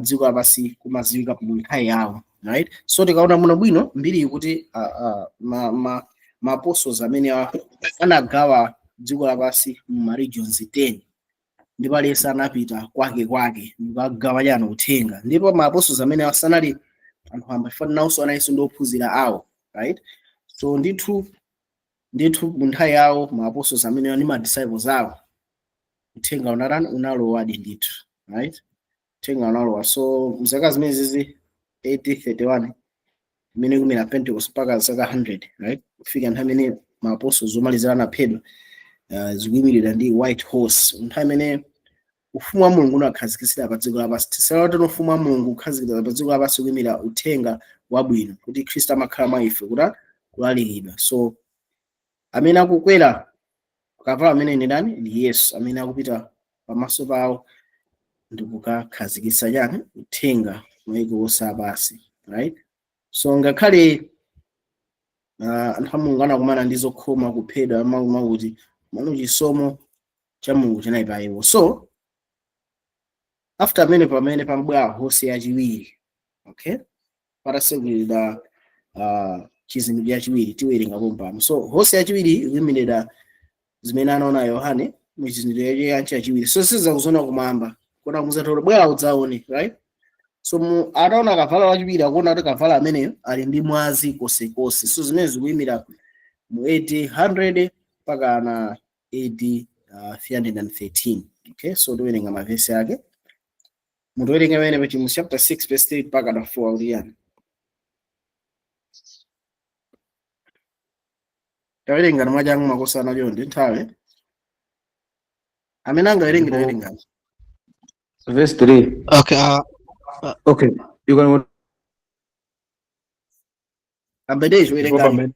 dziko lapansi kumaziwika mu nthawi yawo, right? So tikaona muno bwino mbiri kuti ma apostles amene anagawa dziko lapansi mu ma regions 10, ndipo aliyense anapita kwake kwake ndikukagawa chani? Uthenga. Ndipo ma apostles amene asanali anthu amba, chifukwa nawonso analinso ndi ophunzira awo, right? So ndithu ndithu mu nthawi yawo ma apostles amene ndi ma disciples awo, uthenga unatani? Unalowadi ndithu, right? Uthenga unalowa. So mzaka zimene zizi AD 31 imene kumira Pentecost mpaka zaka 100, right, kufika nthawi imene ma apostles omalizira anaphedwa, zikuyimirira ndi white horse, nthawi imene ufumu wa Mulungu unakhazikitsidwa pa dziko lapansi. Tisaloti ufumu wa Mulungu kukhazikitsidwa pa dziko lapansi kuyimira uthenga wabwino kuti Khristu amakhala mwa ife kuti kulalikidwa. So amene akukwera kavalo amene ndi ndani? Ndi Yesu amene akupita pamaso pawo ndi kukakhazikitsa chani? Uthenga maiko onse apansi, right? So ngakhale anthu a Mulungu anakumana ndi zokhoma, kuphedwa, makuti mano chisomo cha Mulungu chinali pa iwo. So after amene pamene pamabwera horse yachiwiri, okay, patasegulidwa chizindikiro chachiwiri, tiwerenga pompano. So horse yachiwiri ikuyimirira zimene anaona Yohane mu chizindikiro chachiwiri. So sizakuziona kumwamba kona kumuzati bwera udzaone, right? So mu ataona kavalo wachiwiri, akuona kuti kavalo ameneyo ali ndi mwazi konsekonse. So zimene zikuyimira mu AD 100 mpaka na AD 313, okay? So tiwerenga mavesi ake, mutowerenga pamene pachi mu chapter 6 verse 3 mpaka na 4 kuti yani? Tawerenga mwachangu makosana chonde, nthawi amene angawerenge tawerenga. Verse 3. Okay, Okay, you can Ambedeji, Ndipo werengani. pamene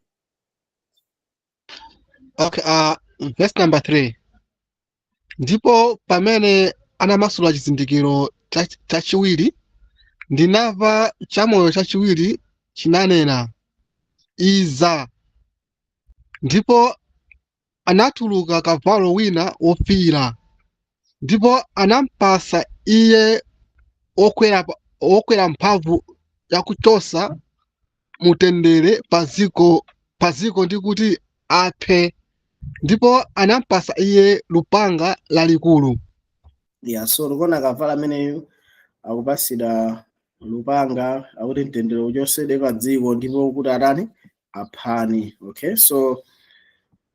Okay, verse number 3. Ndipo pamene anamasula chizindikiro chachiwiri, ndinamva chamoyo chachiwiri chinanena, "Iza." Ndipo anatuluka kavalo wina wofiira, ndipo anampasa iye wokwera mphamvu yakuchosa mutendere pa ziko ndi kuti aphe, ndipo anampasa iye lupanga lalikulu. Yeah, so tikuona kavalo ameneyu akupasidwa lupanga, akuti mtendere uchosedwe pa dziko ndipo kuti atani? Aphani. Okay, so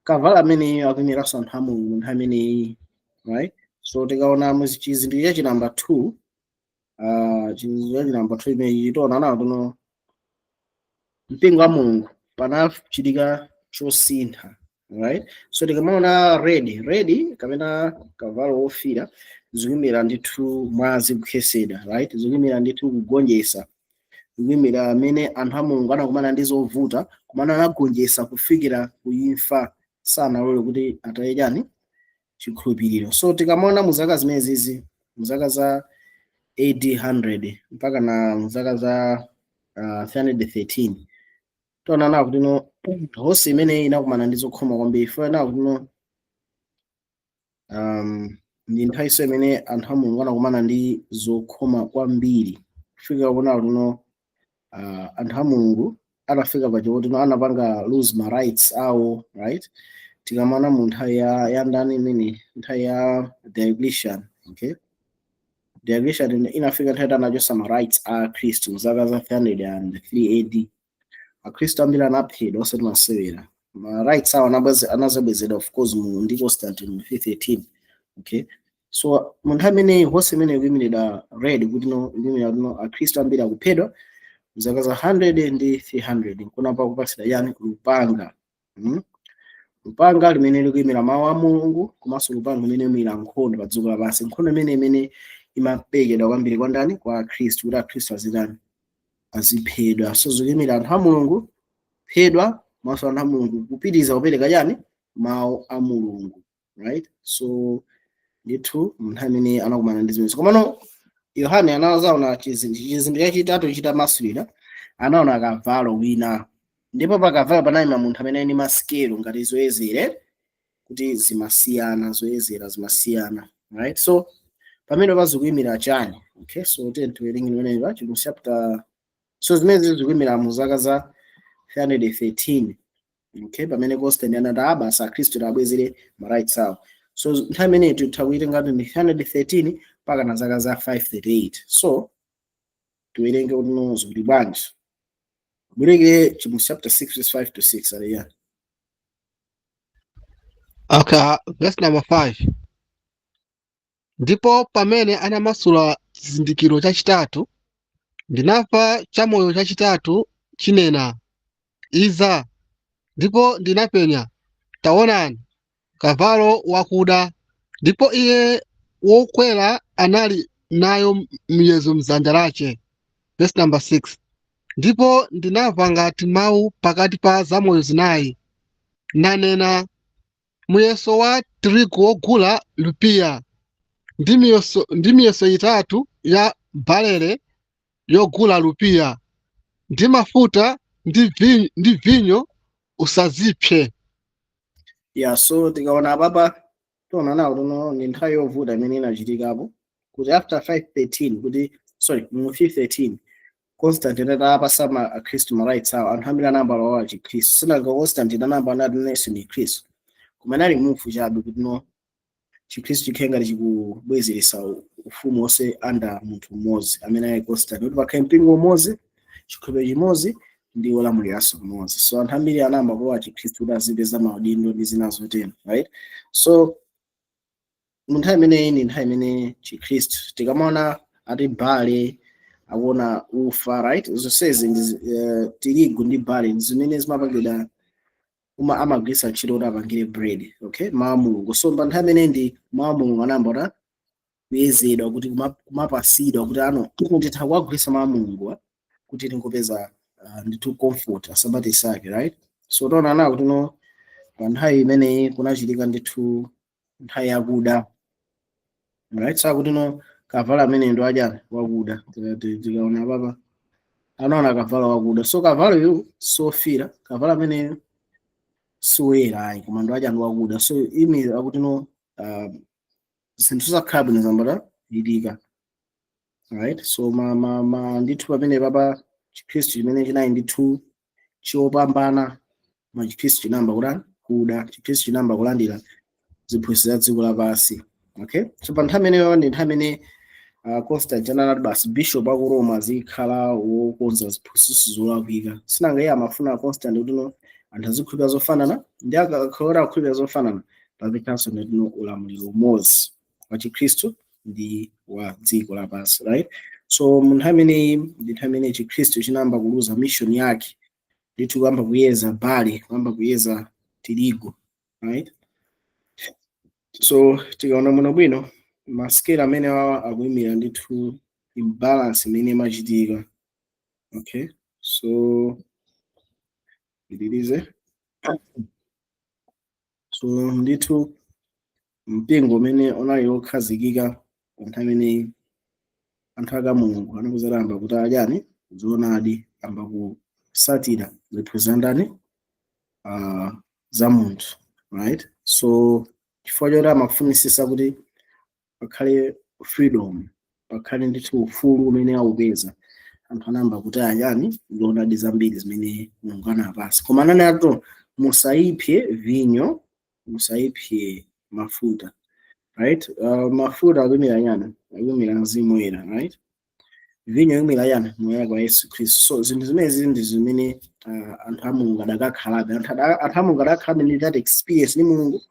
kavalo ameneyu akuyimiranso anthu a Mulungu nthawi imeneyi, right? So tikaona mu chizindikiro cha namba 2, chizindikiro cha namba 2 imeneyi, tiona nawo tuno mpingo wa Mulungu panachitika chosintha, right? So tikamaona red kapena kavalo wofira, zikuyimira ndithu mwazi kukhesedwa, right? Zikuyimira ndithu kugonjetsa, zikuyimira amene anthu a Mulungu anakumana ndi zovuta, kumana anagonjetsa kufikira kuimfa, sanalole kuti ataye chani? Chikhulupiriro. So tikamaona mu zaka zimenezizi, mu zaka za AD 100 mpaka na mu zaka za 313, tiona nawo kuti no, horse imeneyi inakumana ndi zokhoma kwambiri. Funa nawo kuti no, ndi nthawiso imene anthu a Mulungu anakumana ndi zokhoma kwambiri, kufika kuona kuti no, anthu a Mulungu anafika paja kuti no, anapanga lose ma rights awo, right? Tikamaona mu nthawi ya ndani imene, nthawi ya Diocletian, okay? Diocletian inafika nthawi anachosa ma rights a Khristu mu zaka za 303 AD. Akhristu ambiri anaphedwa, osati masewera. Ma rights awo anazabwezedwa, of course, mu ndi Constantine mu 313. Okay, so mu nthawi imeneyi, horse imene ikuyimiridwa red, kuti no, ikuyimira kuti no, akhristu ambiri akuphedwa mzaka za 100 ndi 300, nkuna pakupasira yani? Lupanga, Lupanga limene likuyimira mawu a Mulungu, komanso lupanga limene limuyimira nkhondo pa dziko lapansi, nkhondo imene imaperekedwa kwambiri kwa ndani? Kwa akhristu, kuti akhristu azitani? Aziphedwa. So zikuyimira anthu a Mulungu phedwa, maso anthu a Mulungu kupitiriza kupereka chani? Mawu a Mulungu, right? So ndithu munthu amene anakumana ndi zimenezi. Komano Yohane anazaona chizindikiro chachitatu chitamasulira, anaona kavalo wina, ndipo pa kavalo panayima munthu amene ali ndi masikelo ngati zoyezere, kuti zimasiyana, zoyezera zimasiyana, right? So pamene pazikuyimira chani? Okay, so tiye tiwerenge limenepa chinu chapter. So zimene zikuyimira mu zaka za 313, okay, pamene Constantine anati abasa akhristu abwezere ma rights awo. So nthawi imeneyi titha kuitenga kuti ndi 313 mpaka na zaka za 538. So tiwerenge kuti no, zikuti bwanji? Bwereke chimu chapter 6 verse 5 to 6 aliya. Okay, verse number 5. Ndipo pamene anamasula chizindikiro chachitatu, ndinamva chamoyo chachitatu chinena, "Iza." Ndipo ndinapenya, taonani, kavalo wakuda, ndipo iye wokwera anali nayo miyezo mdzanja lache. Verse number 6. Ndipo ndinamva ngati mawu pakati pa zamoyo zinayi, nanena, "Muyeso wa tirigu wogula lupiya, ndi miyeso itatu ya barele yogula lupiya, ndi mafuta ndi vinyo usazipse." Yeah, so tikaona apapa, tiona nawo tuno ndi nthawi yovuta imene inachitikapo, kuti after 513, kuti sorry, mu 513 Constantine atapasa ma akhristu ma rights awo, anthu ambiri anayamba alowa chikhristu. Sinanga Constantine anayamba anati nenso ndi Khristu, koma inali mufu chabe kuti no, chikhristu chikhale ngati chikubwezeresa ufumu wonse under munthu mmodzi amene ali Constantine, kuti pakhale mpingo umodzi, chikhulupiriro chimodzi ndi wolamuliranso mmodzi. So anthu ambiri anayamba kulowa chikhristu kuti azipeza maudindo ndi zina zotero, right? So mu nthawi imeneyi ndi nthawi imene chikhristu, tikamaona ati barley, akuona ufa, right? Zonsezi ndi tirigu ndi barley ndi zimene zimapangidwa, uma amagwiritsa ntchito kuti apangire bread, okay, mawu a Mulungu. So pa nthawi imene ndi mawu a Mulungu anayamba kuti kuyezedwa, kuti kumapasidwa, kuti ano titha kuwagwiritsa mawu a Mulungu kuti tingopeza ndithu comfort asabati isake, right? So taona nawo kuti no, pa nthawi imeneyi kunachitika ndithu nthawi yakuda, right? Sakuti no, kavalo amene ndo ajani? Wakuda. Tikaona papa Anaona kavalo wakuda. So kavalo yu sofira, kavalo amene siwoyera ayi, koma ndo aja ndi wakuda. So imi akuti no, zinthu zakhala bwino zambata yitika, right? So ma, ma, ma ndithu pamene papa Chikhristu chimene chinali ndithu chopambana, ma Chikhristu chinamba kutani? Kuda. Chikhristu chinamba kulandira ziphunzitso za dziko lapansi, okay? So pa nthawi imeneyo ndi nthawi imene Constantine anati basi bishop aku Roma azikhala wokonza ziphunzitso zolakwika. Sinanga iye amafuna Constantine kuti no, anthu azikhulupirira zofanana, ndi akakhala akukhulupirira zofanana, pazikhalanso nditino ulamuliro umodzi wa Chikhristu ndi wa dziko lapansi, right? So mu nthawi imeneyi ndi nthawi imene Chikhristu chinayamba kuluza mission yake ndithu, kuyamba kuyeza barley, kuyamba kuyeza tirigu, right? So tikaona muno bwino, masikelo amene awa akuyimira ndithu imbalance imene imachitika, okay? So pitirize. So ndithu mpingo umene unali wokhazikika pa nthawi imeneyi, anthu aka Mulungu anakuzalamba kuti adyani zoonadi, amba kusatira ziphunzitso ndani? Za munthu, right? So chifukwa choti amafunisisa kuti pakhale freedom, pakhale ndithu ufulu umene awupeza, anthu anayamba kuti adyani zoonadi zambiri zimene Mulungu anapasa. Koma anani ato musayiphe vinyo, musayiphe mafuta, right? Mafuta akuyimira yani? Akuyimira Mzimu Woyera, right? Vinyo akuyimira yani? Moyo wa Yesu Khristu. So zinthu zimene ndi zimene anthu a Mulungu adakakhalabe, anthu a Mulungu adakakhalabe ndi that experience ndi Mulungu,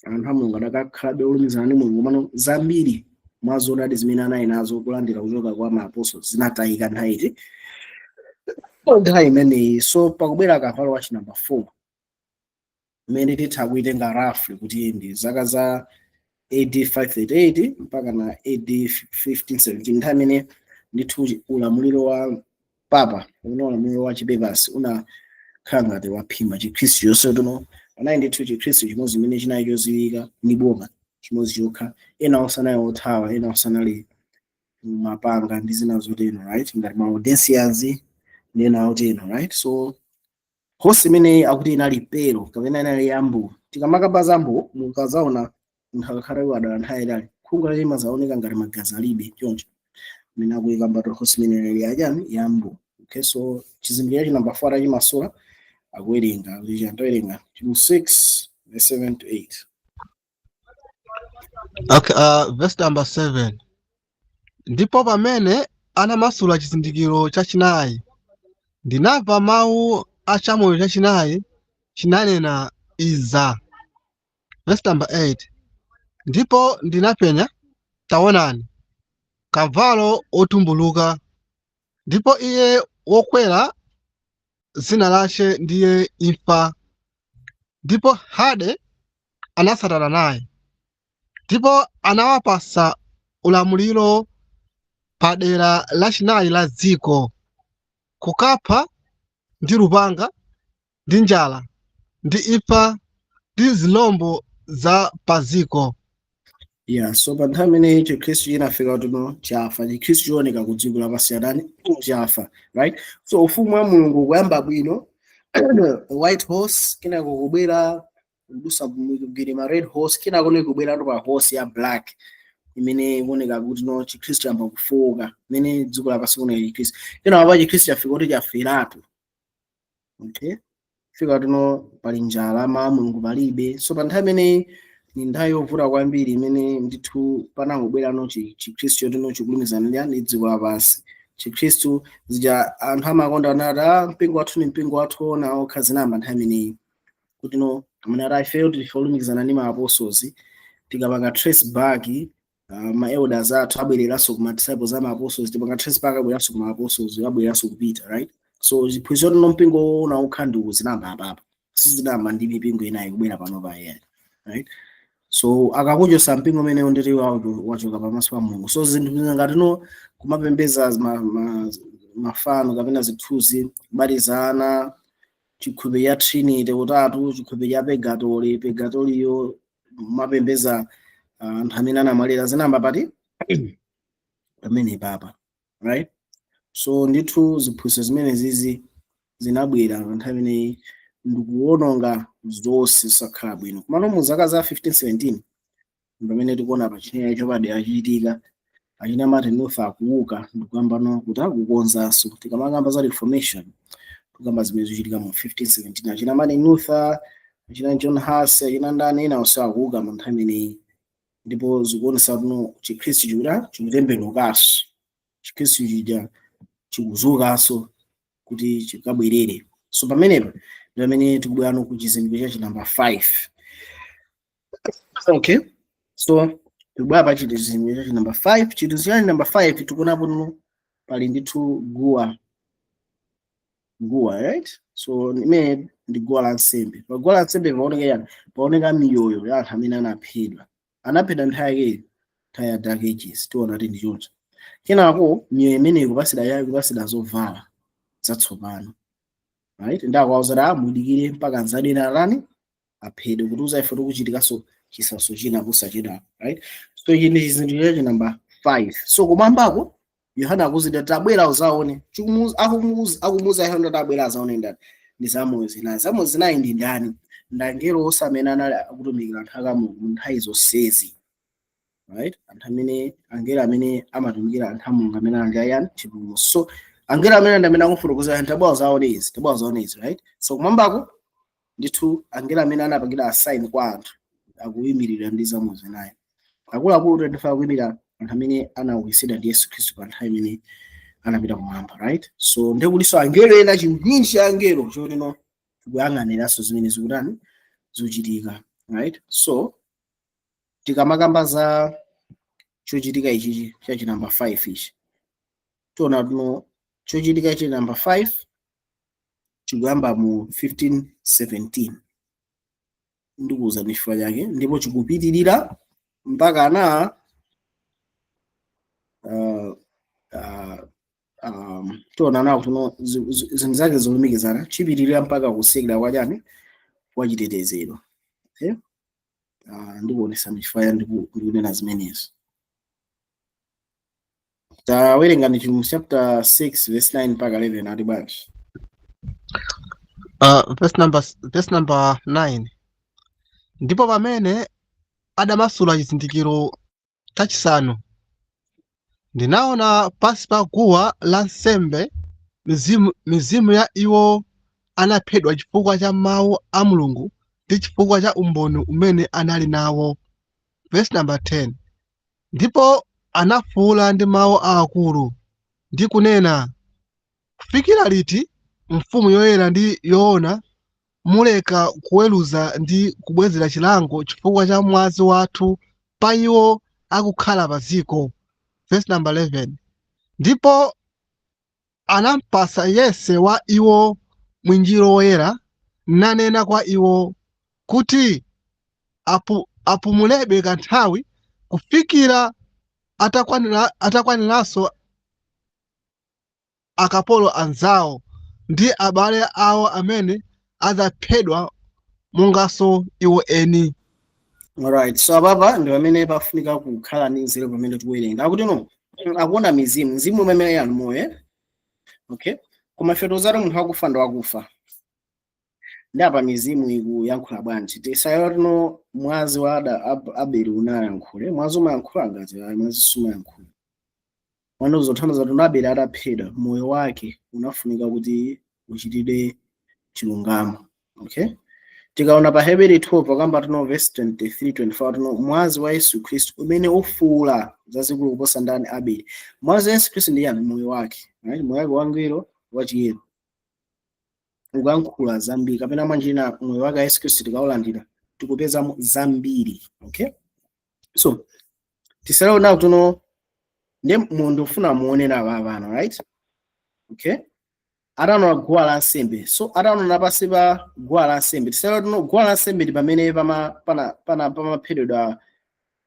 anthu a Mulungu adakakhalabe olumizana ndi Mulungu. Mano zambiri mwa zoonadi zimene anali nazo kulandira kuchoka kwa maapostolo zinatayika nthawi iti? Nthawi imeneyi. So pakubwera kavalo wachi number 4, imene titha kuitenga roughly kuti ndi zaka za AD 538 mpaka na AD 1517, nthawi imene ndithu ulamuliro wa papa, umene ulamuliro wa chipepasi unakhala ngati waphimba Chikhristu chonse. Tuno panali ndithu Chikhristu chimodzi chimene chinali chodziwika ndi boma, chimodzi chokha. Ena onse anali othawa, ena onse anali mumapanga ndi zina zotero, right? Ngati ma Waldensians ndi ena otero, right? So horse imeneyi akuti inali pale kapena inali yambu. Tikamakamba za mbu, mukazaona munthu akakhala wadala nthawi itali, khungu lake limazaoneka ngati magazi alibe choncho, imene akuyikamba to horse imene inali yachani? Yambu, okay? So chizindikiro cha number 4 achimasula, akuwerenga kuti chantowerenga chimu 6 verse 7 to 8. Okay, verse number 7. Ndipo pamene anamasula chizindikiro chachinayi, ndinamva mawu a chamoyo chachinayi chinanena, "Iza." Verse number 8. Ndipo ndinapenya, taonani, kavalo otumbuluka, ndipo iye wokwera dzina lace ndiye Imfa, ndipo Hade anatsatana naye, ndipo anawapasa ulamuliro pa dera lachinayi la dziko, kukapha ndi lupanga ndi njala ndi imfa ndi zilombo za padziko. Yeah, so pa nthawi imeneyi Chikhristu chinafika tuno chafa. Chikhristu chioneka ku dziko lapansi adani chafa, right? So ufumu wa Mulungu kuyamba bwino, white horse, kenako kubwera kudusa kugiri ma red horse, kenako ni kubwera pa horse ya black imene ikuoneka kuti no, Chikhristu chamba kufoka imene dziko lapansi kuoneka Chikhristu. Kenako pa Chikhristu chafika kuti chaferatu, okay? Fika tuno pali njala, mawu a Mulungu palibe. So pa nthawi imeneyi ni nthawi yovuta kwambiri imene ndithu panangobwerano Chikhristu chotino chikulumizana ndi dziko lapansi. Chikhristu zija anthu amakonda anati, "Ah, mpingo wathu ni mpingo wathu ona okha," zinayamba nthawi imeneyi kuti no, amene ati ifeyo tife olumikizana ndi ma apostles, tikapanga trace back, ma elders athu abwereranso kuma disciples ama apostles, tipanga trace back abwereranso kuma apostles, abwereranso kupita, right? So chiphunzitso tino mpingo woona okha ndi zinayamba apapa, sizinayamba ndi mipingo inayi kubwera pano pa iyayi, right? So akakuchosa mpingo umenewo nditi wachoka pamaso pa Mulungu. So zinthu ngati no kumapembeza mafano kapena zithunzi, kubatizana, chikhulupiriro cha Trinity, utatu, chikhulupiriro cha purgatory, purgatoriyo mapembeza anthu amene anamwalira, zinayamba pati? Pamene papa, right? So ndithu ziphunzitso zimene zizi zinabwera pa nthawi imeneyi ndikuwononga zonse zisakhala bwino. Komano mu zaka za 1517 pamene tikuona pa chinene chopadera chichitika, achina Martin Luther akuuka ndikuyamba kuti akukonzanso. Tikamakamba za Reformation, tikamba zimene zikuchitika mu 1517. Achina Martin Luther, achina John Huss, achina ndani ena onse akuuka mu nthawi imeneyi, ndipo zikuonesa kuno Chikhristu chikuta chikutembenukanso, Chikhristu chija chikuzukanso kuti chikabwerere. So pamenepa ndi pamene tikubwerano ku chizindikiro cha namba 5. Okay, so tikubwera pa chizindikiro cha namba 5. Chizindikiro cha namba 5, tikuonapo nuno pali ndithu guwa, guwa, right? So imene ndi guwa la nsembe. Pa guwa la nsembe paoneka yani? Paoneka miyoyo ya anthu amene anaphedwa, anaphedwa nthawi yake, nthawi ya Dark Ages. Tiona kuti ndi choncho. Kenako miyoyo imeneyi kupatsidwa yayo, kupatsidwa zovala zatsopano, right? Ndakwauza kuti mudikire mpaka nzadena lani aphedwe, kutiuza ife tikuchitikanso chisautso china posachedwa, right? So ichi ndi chizindikiro cha namba 5. So kumwambako Yohana akuzidwa, "Tabwera uzaone." Akumuuza Yohana kuti abwera azaone ndani? Ndi zamoyo zinayi. Zamoyo zinayi ndi ndani? Ndangelo onse amene anali akutumikira anthu a Mulungu mu nthawi zonsezi, right? Anthu amene, angelo amene amatumikira anthu a Mulungu amene ali ayani? Chipulumutso. So angelo amene ndi amene akufotokoza anthu, "Tabwera uzaone izi, tabwera uzaone izi," right? So kumwambako ndithu angelo amene anapangira assign kwa anthu akuyimirira ndi zamoyo zinayi. Akuluakulu 25 akuyimirira anthu amene anaukitsidwa ndi Yesu Khristu pa nthawi imene anapita kumwamba, right? So ndikutinso angelo ena, chinyinji cha angelo chotino tikuyang'aniranso zimene zikutani, zikuchitika, right? So tikamakamba za chochitika ichichi chachi namba 5 ichi, tiona tuno chochitika ichi namba 5 chikuyamba mu 1517. Ndikuwuza chifukwa chake. Ndipo chikupitirira mpaka na tiona nawo tuno zinthu zake zolumikizana, chipitirira mpaka kusekera kwa chani? Kwa chitetezero, okay? Ndikuonesani chifukwa ndikunena zimenezo. Tawerenga ndi Chivumbulutso chapter 6 verse 9 mpaka 11, ati bwanji? Verse number 9. Ndipo pamene adamasula chizindikiro chachisanu, ndinaona pansi pa guwa lansembe mizimu ya iwo anaphedwa chifukwa cha mawu a Mulungu ndi chifukwa cha umboni umene anali nawo. Verse number 10. Ndipo anafuwula ndi mawu aakulu ndi kunena, "Kufikira liti, Mfumu yoyera ndi yoona, muleka kuweruza ndi kubwezera chilango chifukwa cha mwazi wathu pa iwo akukhala pa dziko?" Verse number 11. Ndipo anampasa yense wa iwo mwinjiro woyera, nanena kwa iwo kuti apumulebe kanthawi kufikira atakwaniranso akapolo anzawo ndi abale awo amene adzaphedwa monganso iwo eni. Alright, so apapa ndi pamene pafunika kukhala ndi nzeru pamene tikuwerenga. Akuti no, akuona mizimu, mzimu umene yani? Moyo, eh? Okay, koma ife tozati munthu akufa ndi wakufa. Ndi apa mizimu ikuyankhula bwanji? Tisayo tino mwazi wa Abeli unayankhule. Mwazi umayankhula ngati ayi, mwazi sumayankhula. Mwana uzothandiza kuti Abeli ataphedwa, moyo wake unafunika kuti uchitidwe chilungamo, okay? Tikaona pa Hebrew 12 pakamba tino verse 23 24, tino mwazi wa Yesu Khristu umene ufuula zazikulu kuposa ndani? Abeli. Mwazi wa Yesu Khristu ndi yani? Moyo wake, right? Moyo wake wangwiro, wachiyero, ukuyankhula zambiri. Kapena mwanjina, moyo wake wa Yesu Khristu tikaulandira, tikupezamo zambiri, okay? So tisalaona kutono ndi munthu ufuna muone apa pano, right? Okay, ataona guwa lansembe. So ataona pansi pa guwa lansembe, tisalaona tuno guwa lansembe ndi pamene pama pana pana pamaphedwa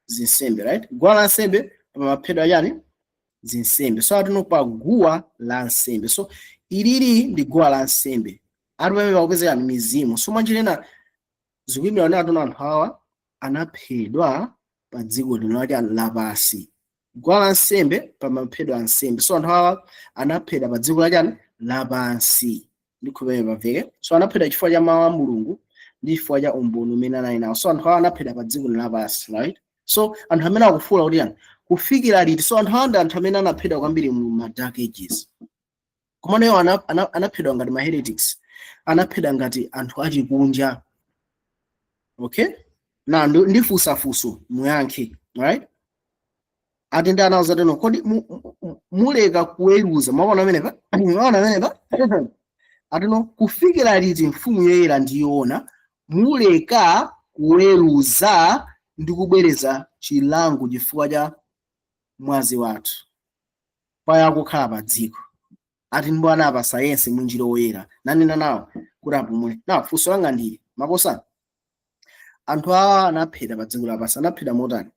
zinsembe, right? Guwa lansembe pamaphedwa yani? Zinsembe. So atuno pa guwa lansembe, so ilili ndi guwa lansembe, ati pamene pakupezeka mizimu. So mwanjirena zikuyimira kuti atuno anthu awa anaphedwa pa dziko lino lati lapansi. Guwa lansembe pamaphedwa ansembe. So anthu awa anaphedwa pa dziko lachani? Lapansi. Ndikhulupirira pamveke. So anaphedwa chifukwa cha mawu a Mulungu ndi chifukwa cha umboni umene anali nawo. So anthu awa anaphedwa pa dziko lapansi, right? So anthu amene akufuula kuti yani, kufikira liti? So anthu awa ndi anthu amene anaphedwa kwambiri mu ma Dark Ages. Komano iwo anaphedwa ngati ma heretics, anaphedwa ngati anthu achikunja. Okay, na ndifunsafunso, muyankhe, right? Ati ndi anawuza teno, kodi muleka kuweruza? Mwaona amenepa? Mwaona amenepa? Atino, kufikira liti, mfumu yoyera ndiyoona, muleka kuweruza ndi kubwereza chilango chifukwa cha mwazi wathu paya kukhala pa dziko? Ati ndipo anapasa yense mwinjiro woyera, nanena nawo kuti apumule. Na funso langa ndili, makosana, anthu awa anaphedwa pa dziko lapansi, anaphedwa motani?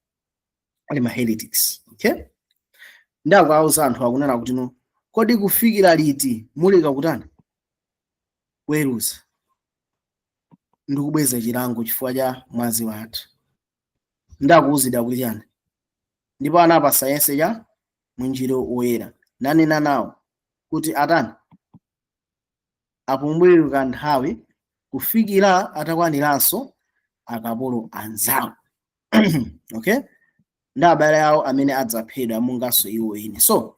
Ali ma heretics, okay? Ndi akawauza anthu, akunena kuti, no, kodi kufikira liti muleka kutani? Kuweruza ndi kubweza chilango chifukwa cha mwazi wathu? Ndi akuwuzidwa kuti chani? Ndipo anapasa yense cha mwinjiro woyera, nanena nawo kuti atani? Apumulire kanthawi, kufikira atakwaniranso akapolo anzawo, okay, ndi abale awo amene adzaphedwa monganso iwo eni. So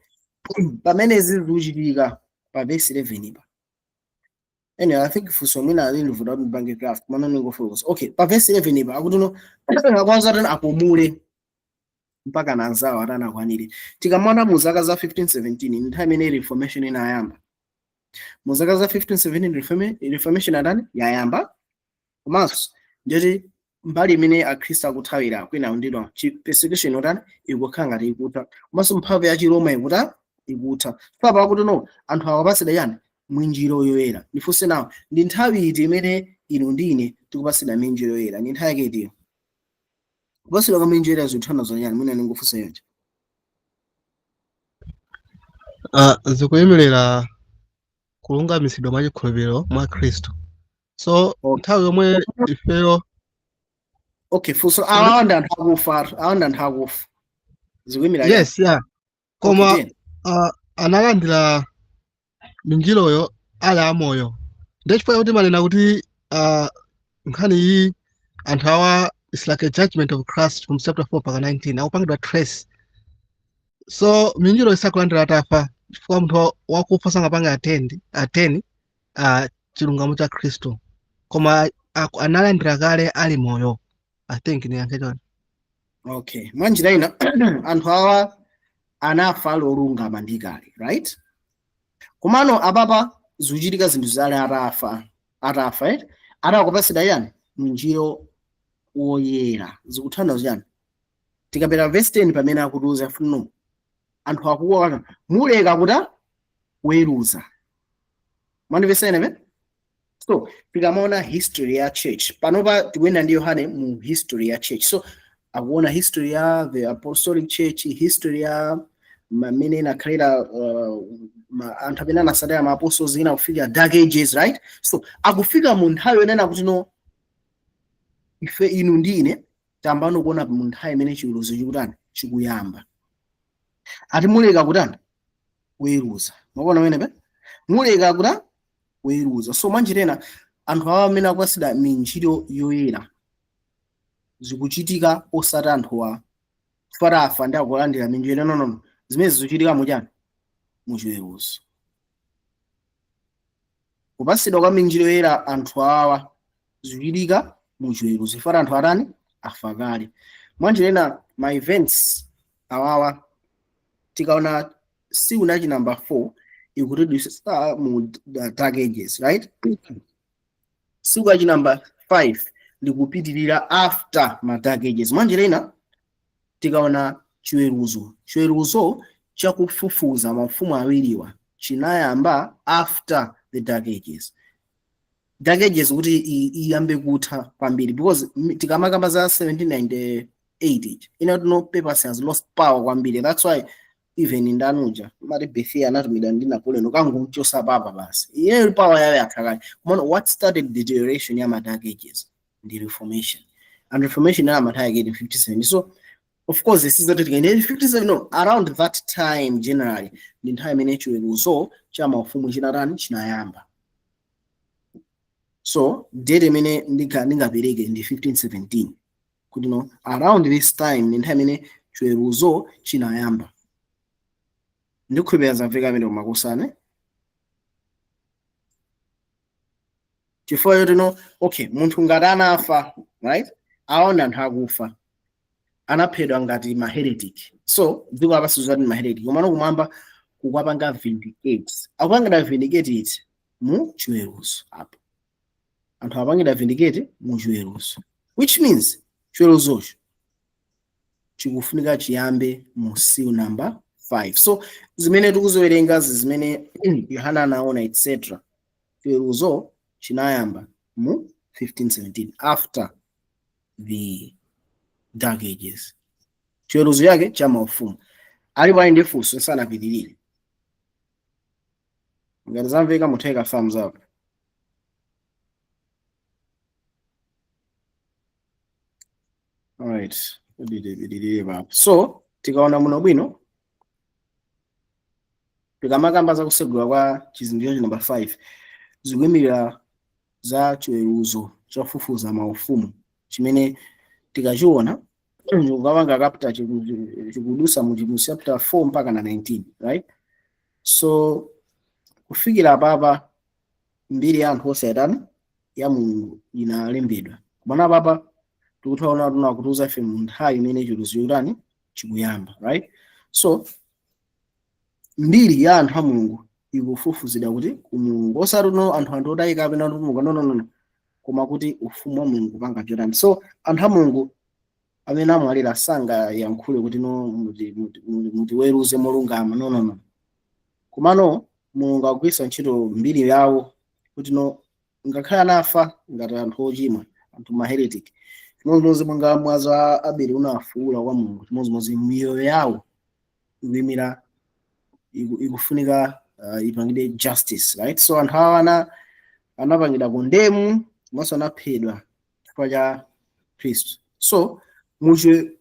pamene zikuchitika pa verse 11 pa, anyway, I think funso mwina ali livuta kuti ndipange craft mana ningofotokoza. Okay, pa verse 11 pa akuti, no, akwanza tena apumule mpaka na anzawo atanakwanire. Tikamona mu zaka za 1517, nthawi imene Reformation inayamba, mu zaka za 1517 Reformation atani? Yayamba. Komanso nditi mbali imene akhristu akuthawira kwina ndidwa persecution otani? Ikukhala ngati ikutha. Komanso mphamvu ya Chiroma ikuta, ikutha. Papa akuti, no, anthu awapatsidwa yani? Mwinjiro yoyera. Ndifunse nawo, ndi nthawi iti imene inu ndi ine tikupatsidwa minjiro yoyera? Ndi nthawi yake itiyo? Kupatsidwa kwa minjiro yoyera zikutanthauza chani? Mwina ningofunsa yonje. Zikuyimirira kulungamitsidwa mwa chikhulupiriro mwa Khristu. So nthawi yomwe ifeyo Okay, funso, awa ndi anthu akufa, awa ndi anthu akufa, zikuyimira chani? Yes, yeah, koma Okay, analandira minjiroyo ali amoyo. Ndiye chifukwa kuti manena kuti nkhani iyi, anthu awa is like a judgment of Christ from chapter 4 mpaka 19, akupangidwa trace. So minjiro isakulandira atafa, chifukwa munthu wakufa sangapange attain chilungamo cha Khristu, koma analandira kale ali moyo. I think niyankhe choncho. Okay, mwanjira ina anthu awa anafa ali olungama ndi kale, right? Komano apapa zikuchitika zinthu zale atafa, atafa, eh? Atakupatsidwa yani? Mwinjiro woyera. Zikutanthauza chani? Tikapita verse 10, pamene akutiuza funo anthu akuona, muleka kuta kuweruza. Mwandimvetsa ine? So tikamaona history ya church panopa, tikuyenda ndi Yohane mu history ya church. So akuona history ya the apostolic church, history ya mamene inakhalira, anthu amene anasatira ma apostles ina kufika Dark Ages, right? So akufika mu nthawi yonena kuti, no, ife, inu ndi ine, tambano kuona mu nthawi imene chiweruzo chikutani? Chikuyamba. Ati muleka kutani? Kuweruza. Mwaona pamenepa? Muleka kuta kuweruza. So mwanjirena anthu awa amene akupatsidwa minjiro yoyera, zikuchitika osati anthuwa chifukwa afa ndi akulandira minjiro. No, no, no, zimene zikuchitika muchani? Muchiweruzo. Kupatsidwa kwa minjiro yoyera anthu awa zikuchitika muchiweruzo chifukwa anthu atani? Afa kale. Mwanjirena ma events awawa, tikaona seal nachi number 4 ikutidwisa mu Dark Ages, right? Seal yachi number 5 likupitirira after ma Dark Ages. Mwanjira ina tikaona chiweruzo, chiweruzo chakufufuza mafumu awiriwa chinayamba after the Dark Ages. Dark Ages kuti iyambe kutha kwambiri, because tikamakamba za 1798 ina no, papacy has lost power kwambiri. That's why even ndanuja mati Berthier anatumidwa ndi Napoleon kangochosa papa basi, iyeyo power yayo yatha kale. Komano what started deterioration ya ma Dark Ages ndi Reformation, and Reformation ina amatha yake 57. So Of course sizoti tikaende 57, no, around that time generally ndi nthawi imene chiweruzo cha maufumu chinatani, chinayamba. So date imene ndingapereke ndi 1517, kuti no, around this time ndi nthawi imene chiweruzo chinayamba. Ndikukhulupirira zamveka amene kumakusane chifukwa choti no, okay, munthu ngati anafa, right, aona anthu akufa anaphedwa ngati ma heretic, so dziko lapansi zati ma heretic, komano kumwamba kukwapanga vindicate, akupangidwa vindicate it mu chiweruzo. Apo anthu apangidwa vindicate mu chiweruzo, which means chiweruzocho chikufunika chiyambe mu seal number 5. So zimene tikuziwerengazi, zimene Yohana anaona, etc., chiweruzo chinayamba mu 1517 after the Dark Ages, chiweruzo chake cha maufumu. Alipo ali ndi funso sanapitirire? Ngati zamveka mutheka thumbs up. Alright, pitirire papo. So tikaona muno bwino, tikamakamba za kusegula kwa chizindikiro cha number 5, zikuyimirira za chiweruzo chofufuza maufumu chimene tikachiona chikukapanga kapta chikudusa mu chapter 4 mpaka na 19, right? So kufikira papa mbiri ya anthu onse atani ya Mulungu inalembedwa, komana papa tikuthaona tunakutiuza ife mu nthawi imene chiweruzo chikutani, chikuyamba, right? So mbiri ya anthu a Mulungu ikufufuzidwa kuti ku Mulungu, osati no anthu otayika kapena anthu Mulungu, no, no, no, no, koma kuti ufumu wa Mulungu panga chotani. So anthu a Mulungu amene amwalira sangayankhule kuti no mutiweruze molungama, no, no, no. Komano Mulungu akugwiritsa ntchito mbiri yawo kuti no, ngakhale anafa ngati anthu ochimwa, anthu ma heretic, chimodzimodzi monga mwazi wa Abele unafuula kwa Mulungu, chimodzimodzi miyoyo yawo ikuyimira ikufunika ipangidwe justice, right? So anthu awa anapangidwa condemn komanso anaphedwa chifukwa cha Khristu. So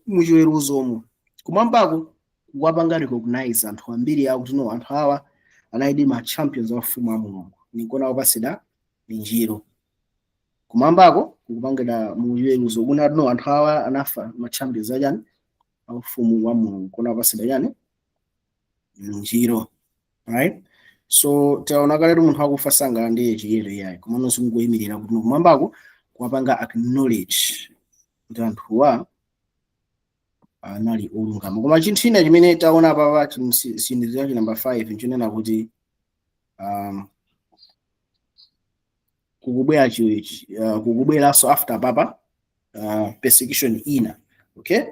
muchiweruzomo kumwambako kuwapanga recognize anthu ambiri yawo kuti no, anthu awa anali ma champions a ufumu wa Mulungu, nikona wapasida minjiro. Kumwambako kukupangidwa muchiweruzo kuna no, anthu awa anafa ma champions achani, a ufumu wa Mulungu, kona wapasida chani, minjiro, right? So taona kaletu munthu akufa sangalandire chiyero yayi, komano sikungoyimirira kuti kumwambako kuwapanga acknowledge kuti anthuwa anali olungama. Koma chinthu china chimene taona papa chizindikiro cha number 5 nchonena kuti kukubwera kukubweranso after papa persecution ina, okay?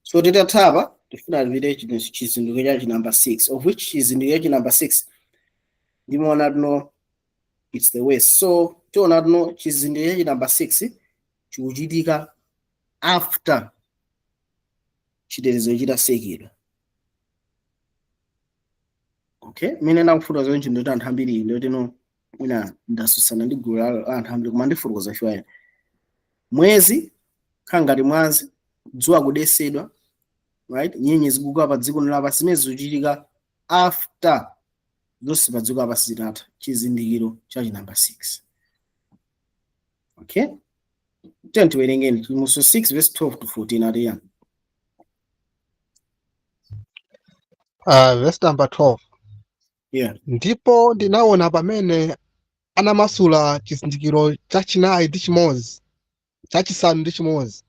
So titathapa tifuna tipite chizindikiro cha number 6, of which chizindikiro cha number 6 ndimaona tuno it's the way. So tiona tuno chizindikiro cha number 6 chikuchitika after chitetezo chitasekedwa, okay? Mene ndakufuta zonje ndoti anthu ambiri ndoti no, mwina ndasusana ndi gulu la anthu ambiri, koma ndifotokoza chifukwa mwezi khala ngati mwazi, dzuwa kudesedwa, right, nyenyezi kugwa pa dziko lapansi, zimene zikuchitika after zonse pa dziko lapansi zitatha, chizindikiro cha number 6, okay? Tiye tiwerengeni Chivumbulutso 6 verse 12 to 14 ati yani? Verse number 12. Yeah. Ndipo ndinaona pamene anamasula chizindikiro chachinayi ndi chimodzi, chachisanu ndi chimodzi,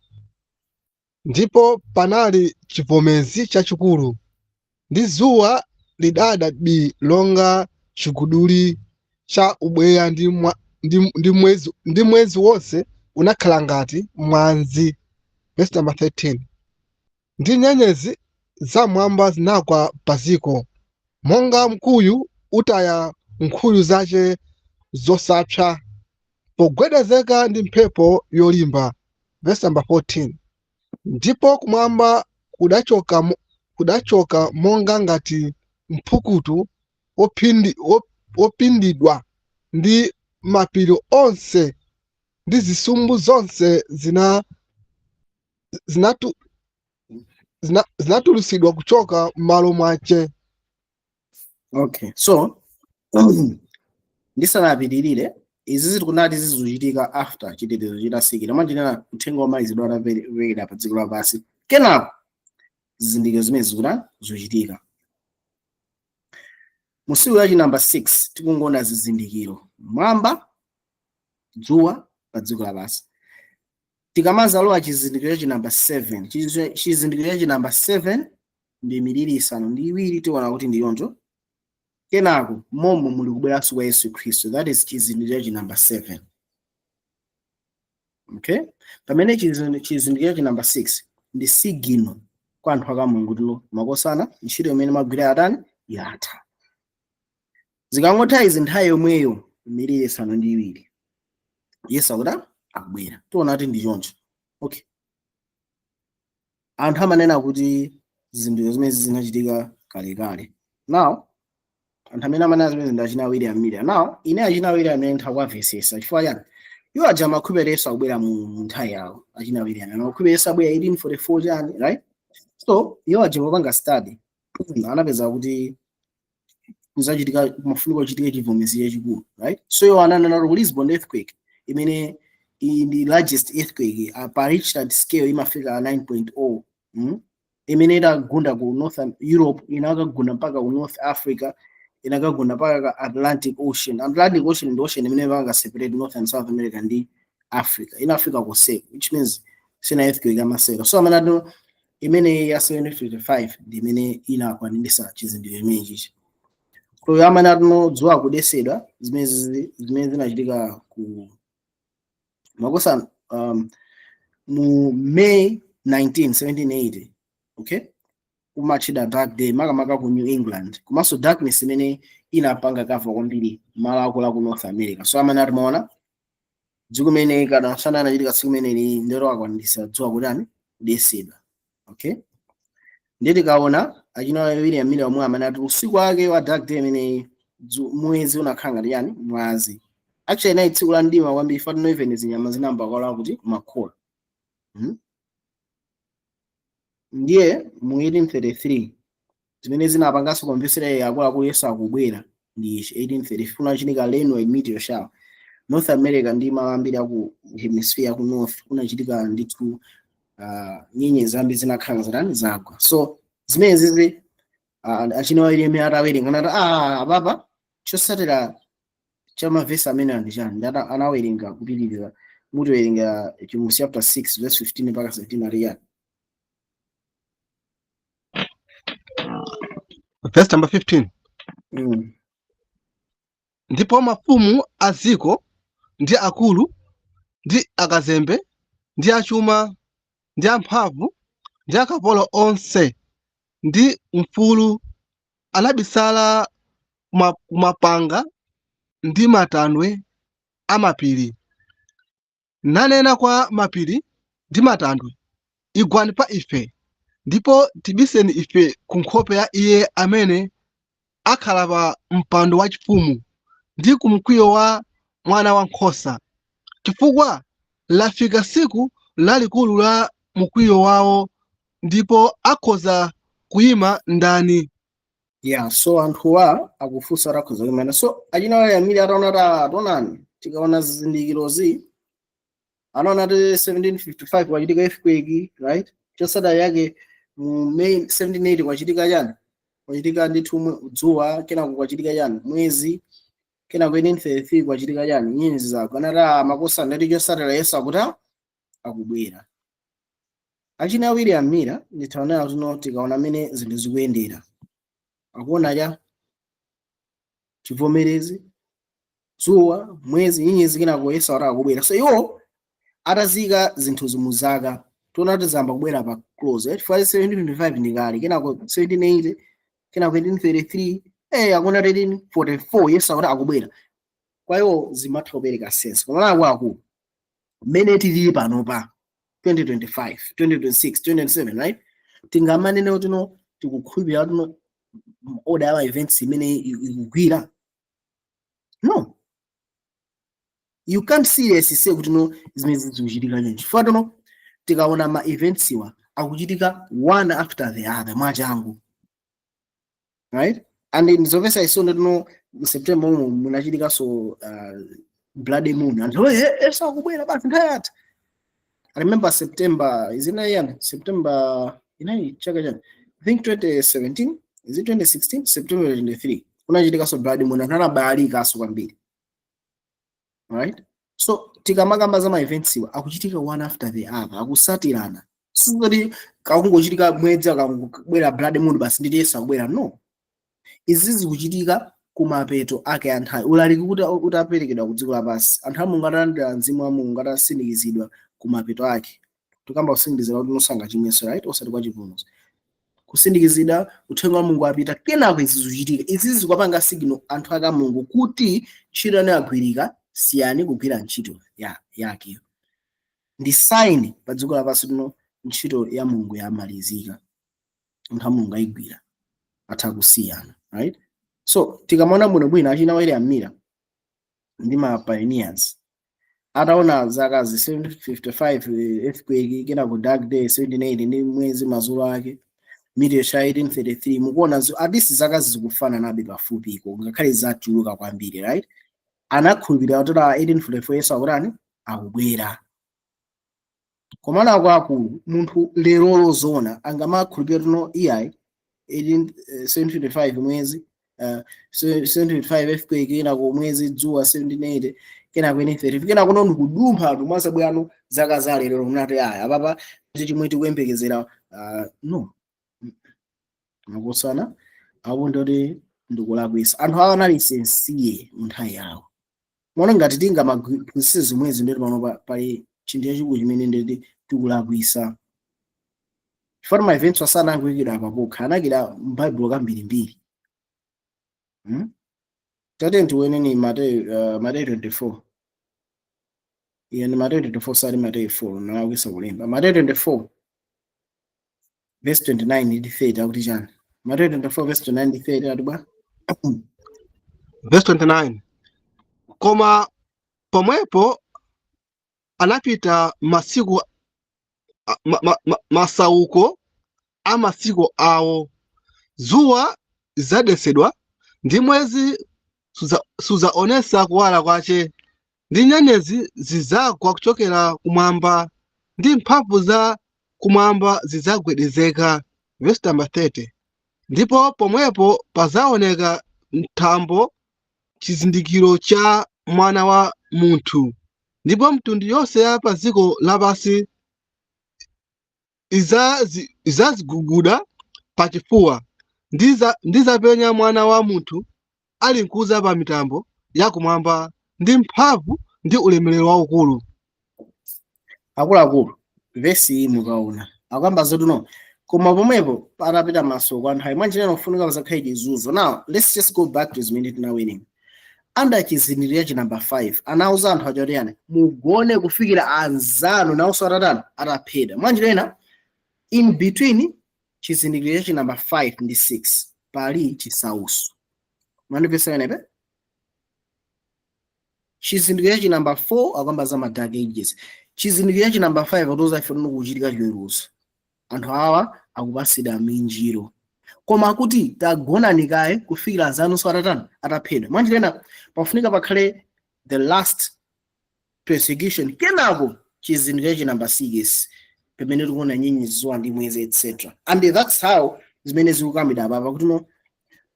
ndipo panali chivomezi chachikulu, ndi dzuwa lidada bi longa chiguduli cha ubweya, ndi mwezi wonse unakhala ngati mwazi. Verse number 13. Ndi nyenyezi zamwamba zinagwa paziko, monga mkuyu utaya nkhuyu zace zosapsa, pogwedezeka ndi mphepo yolimba. Verse number 14. Ndipo kumwamba kudachoka monga ngati mpukutu wopindidwa, ndi mapiri onse ndi zisumbu zonse Zinatulutsidwa kuchoka m'malo mwace. Okay, so ndisanapitirire, izi zitikunati zizuchitika after chitetezo chitasikira manjinena uthenga womalizidwa ataperekedwa pa dziko lapansi. Kenako zizindikiro zimene zikuta zochitika mu tsiku lachi number 6, tikungoona zizindikiro mwamba, dzuwa pa dziko lapansi. Tikamazalowa chizindikiro chachi number 7, chizindikiro chachi number 7 ndi miliri isanu ndi iwiri, tiona kuti ndi yonjo. Kenako momwe muli kubweranso kwa Yesu Khristu, that is chizindikiro chachi number 7. Okay, pamene chizindikiro chachi number 6 ndi signal kwa anthu aka Mulungu tino makosana, ntchito imene magwira atani yatha. Zikangotha izi, nthawi yomweyo miliri isanu ndi iwiri, Yesu akuti akubwera. Tiona kuti ndi choncho. Okay, anthu amanena kuti zizindikiro zimene zinachitika kalekale. Now anthu amene amanena zimene ndi achina William Miller. Now ine achina William Miller ndikuwamvetsetsa. Chifukwa chani? Iwo aja amakhulupirira Yesu akubwera mu nthawi yawo. Achina William amakhulupirira Yesu abwera 1844 chani, right? So iwo aja popanga study anapeza kuti kuzachitika, mafunika kuchitika chivomezi chachikulu, right? So iwo ananena kuti Lisbon earthquake, imene iyi ndi largest earthquake pa Richter scale imafika 9.0, Imene itagunda ku Northern Europe, inakagunda mpaka ku North Africa, inakagunda mpaka Atlantic Ocean. Atlantic Ocean ndi ocean imene imapanga separate North and South America ndi Africa. Inafika koseko, which means sina earthquake amaseka. So amene ati imene ya 755 ndi imene inakwanirisa chizindikiro imene chichi. So amene atino dzuwa kudesedwa, zimene zinachitika ku makosa mu May 19 1780, okay, kumachida dark day makamaka ku New England, komanso darkness imene inapanga cover kwambiri malo akulu aku North America. So amene atimaona dziko imene kana sana anachitika tsiku imeneli, ndero akwanirisa dzuwa kutani, kudesedwa. Okay, ndiye tikaona achina William Miller omwe amene ati usiku wake wa dark day imene mwezi unakhala ngati yani mwazi, actually inali tsiku la mdima kwambiri, fatino even zinyama zinamba kwala kuti makhola. Ndiye mu 1833 zimene zinapanganso kumvesera akuluakulu Yesu akubwera ndi ichi: 1834 kunachitika Leonid meteor shower. North America ndi malo ambiri aku hemisphere aku north kunachitika ndithu nyenyezi zambiri zinakhala zitani, zagwa. So zimene zizi achina William atawerenga anati, "Ah, apapa chosatira cha mavesi amene ndi chani?" Ndata anawerenga kupitiriza, mutiwerenga Chivumbulutso chapter 6 verse 15 mpaka 17, ali yani? Verse number 15. Ndipo mafumu a dziko ndi akulu ndi akazembe ndi achuma ndi amphamvu ndi akapolo onse ndi mfulu anabisala kumapanga ndi matanthwe a mapiri, nanena kwa mapiri ndi matanthwe, "Igwani pa ife, ndipo tibiseni ife ku nkhope ya iye amene akhala pa mpando wachifumu, ndi ku mkwiyo wa Mwana wankhosa, chifukwa lafika tsiku lalikulu la mkwiyo wawo, ndipo akhoza kuyima ndani?" Yeah, so anthuwa akufunsa atakhoza kuyima. So achina William Miller ataona kuti atonani, tikaona zizindikirozi, anaona ti 1755 kwachitika earthquake, right? Chosada yake mu May 1780 kwachitika chani? Kwachitika ndithu dzuwa, kenako kwachitika chani? Mwezi. Kenako 1833 kwachitika chani? Nyenyezi zagwa. Anati makosa ndati chosatira Yesu akuti akubwera. Achina William Miller ndithaonera kuti tikaona amene zinthu zikuyendera, akuona cha chivomerezi, dzuwa, mwezi, nyenyezi, kenako Yesu akuti akubwera. So iwo atazika zinthu muzaka, tiona kuti zamba kubwera pa close, eh? Chifukwa 1725 ndi kale, kenako 1780, kenako 1833, akuona 1844 Yesu akuti akubwera. Kwa iwo zimatha kupereka sense. Koma akuluakulu, mmene tilili panopa, 2025, 2026, 2027, right, tingamanene kuti no, tikukhulupirira kuti no, order ya events imene ikugwira? No, you can't seriously say kuti no, zimene zikuchitika chonchi, chifukwa tono tikaona ma events iwa Akuchitika one after the other mwachangu, right? And ndizomvetsa chisoni tino mu September umo munachitikanso bloody moon. Anthu "Yesu akubwera basi, nthawi yatha." I remember September, is it yani September inayi chaka chani, I think 2017, is it 2016, September 23, kunachitikanso bloody moon, anthu anabalalikaso kwambiri, right? So tikamakamba za ma events iwa, akuchitika one after the other, akusatirana. Sizoti kakungochitika mwedzi akangobwera blood moon basi nditi Yesu akubwera. No, izi zikuchitika kumapeto ake a nthawi, ulaliki kuti utaperekedwa ku dziko lapansi, anthu a Mulungu atalandira mzimu wa Mulungu, atasindikizidwa kumapeto ake. Tikamba kusindikizira kuti nosanga chimwenso, right? Osati kwa chipulumutso. Kusindikizidwa, uthenga wa Mulungu apita, kenako izi zikuchitika. Izi zikupanga signal anthu ake a Mulungu kuti ntchito yanu yagwirika, siyani kugwira ntchito ya yakeyo. Ndi sign pa dziko lapansi lino ntchito ya Mulungu yamalizika, anthu a Mulungu ayigwira, atha kusiyana, right? So tikamaona bwinobwino, achina William Miller ndi ma pioneers ataona zaka zi 755 earthquake, kenako dark day 1780 ndi mwezi madzulo ake, meteor shower 1833, mukuona at least zaka zikufananabe pafupiko, ngakhale zachuluka kwambiri, right? Anakhulupirira kuti 1844 Yesu akutani? Akubwera. Komana akuluakulu, munthu lerolo zona angamakhulupirira tuno iyayi 755 mwezi, 755 earthquake, kenako mwezi dzuwa 1780, kenako 1835, kenako no ndikudumpha anthu mwasabwano zaka za lero munati aya apapa ndi chimwe tikuyembekezera. No, makosana apo ndoti ndikulakwisa. Anthu awa anali sincere mu nthawi yawo. Mona ngati tingamagwirisire zomwezi, ndoti pano pali chinthu chachikulu chimene ndoti tikulakwisa, chifukwa ma events asananguyikidwa apa pokha, anakira m'Baibulo kambirimbiri, Tate tiweneni Mateyu, Mateyu 24. Iye ni Mateyu 24, sali Mateyu 4, nalakwisa kulemba. Mateyu 24 verse 29 ndi 30 akuti chani? Mateyu 24 verse 29 ndi 30 ati bwa? Verse 29: Koma pomwepo anapita masiku masauko a masiku awo, dzuwa lidzadetsedwa, ndi mwezi sudzaonetsa kuwala kwace, ndi nyenyezi zidzagwa kuchokera kumwamba, ndi mphamvu za kumwamba zidzagwedezeka. Verse number 30: Ndipo pomwepo pazaoneka mthambo chizindikiro cha Mwana wa Munthu, ndipo mtundu yonse ya pa dziko lapansi idzaziguguda pachifuwa, ndizapenya Mwana wa Munthu ali nkuza pa mitambo yakumwamba ndi mphamvu ndi ulemerero waukulu. Akuluakulu, vesi iyi mukaona akamba zoti no, koma pomwepo patapita masoko anthu ayi mwanjira inofunika pazakhale chizunzo. Now let's just go back to zimene tinawerenga. Under chizindikiro cha number 5, anauza anthu aja kuti yani mugone kufikira anzanu nawonso atatani? Ataphedwa. Mwanjira ina, in between chizindikiro cha number 5 ndi 6 pali chisauso. Mwandipesa penepe? Chizindikiro cha number 4 akamba za ma dark ages. Chizindikiro cha number 5 akutoza ife kuchitika chiweruzo, anthu awa akupasidwa minjiro, koma akuti tagonani kaye kufikira anzanunso atatani? Ataphedwa. Mwanjira ina, pafunika pakhale the last persecution, kenako chizindikiro cha number 6 pamene tikuona nyenyezi, dzuwa ndi mwezi, etc. And that's how zimene zikukambidwa apapa kuti no,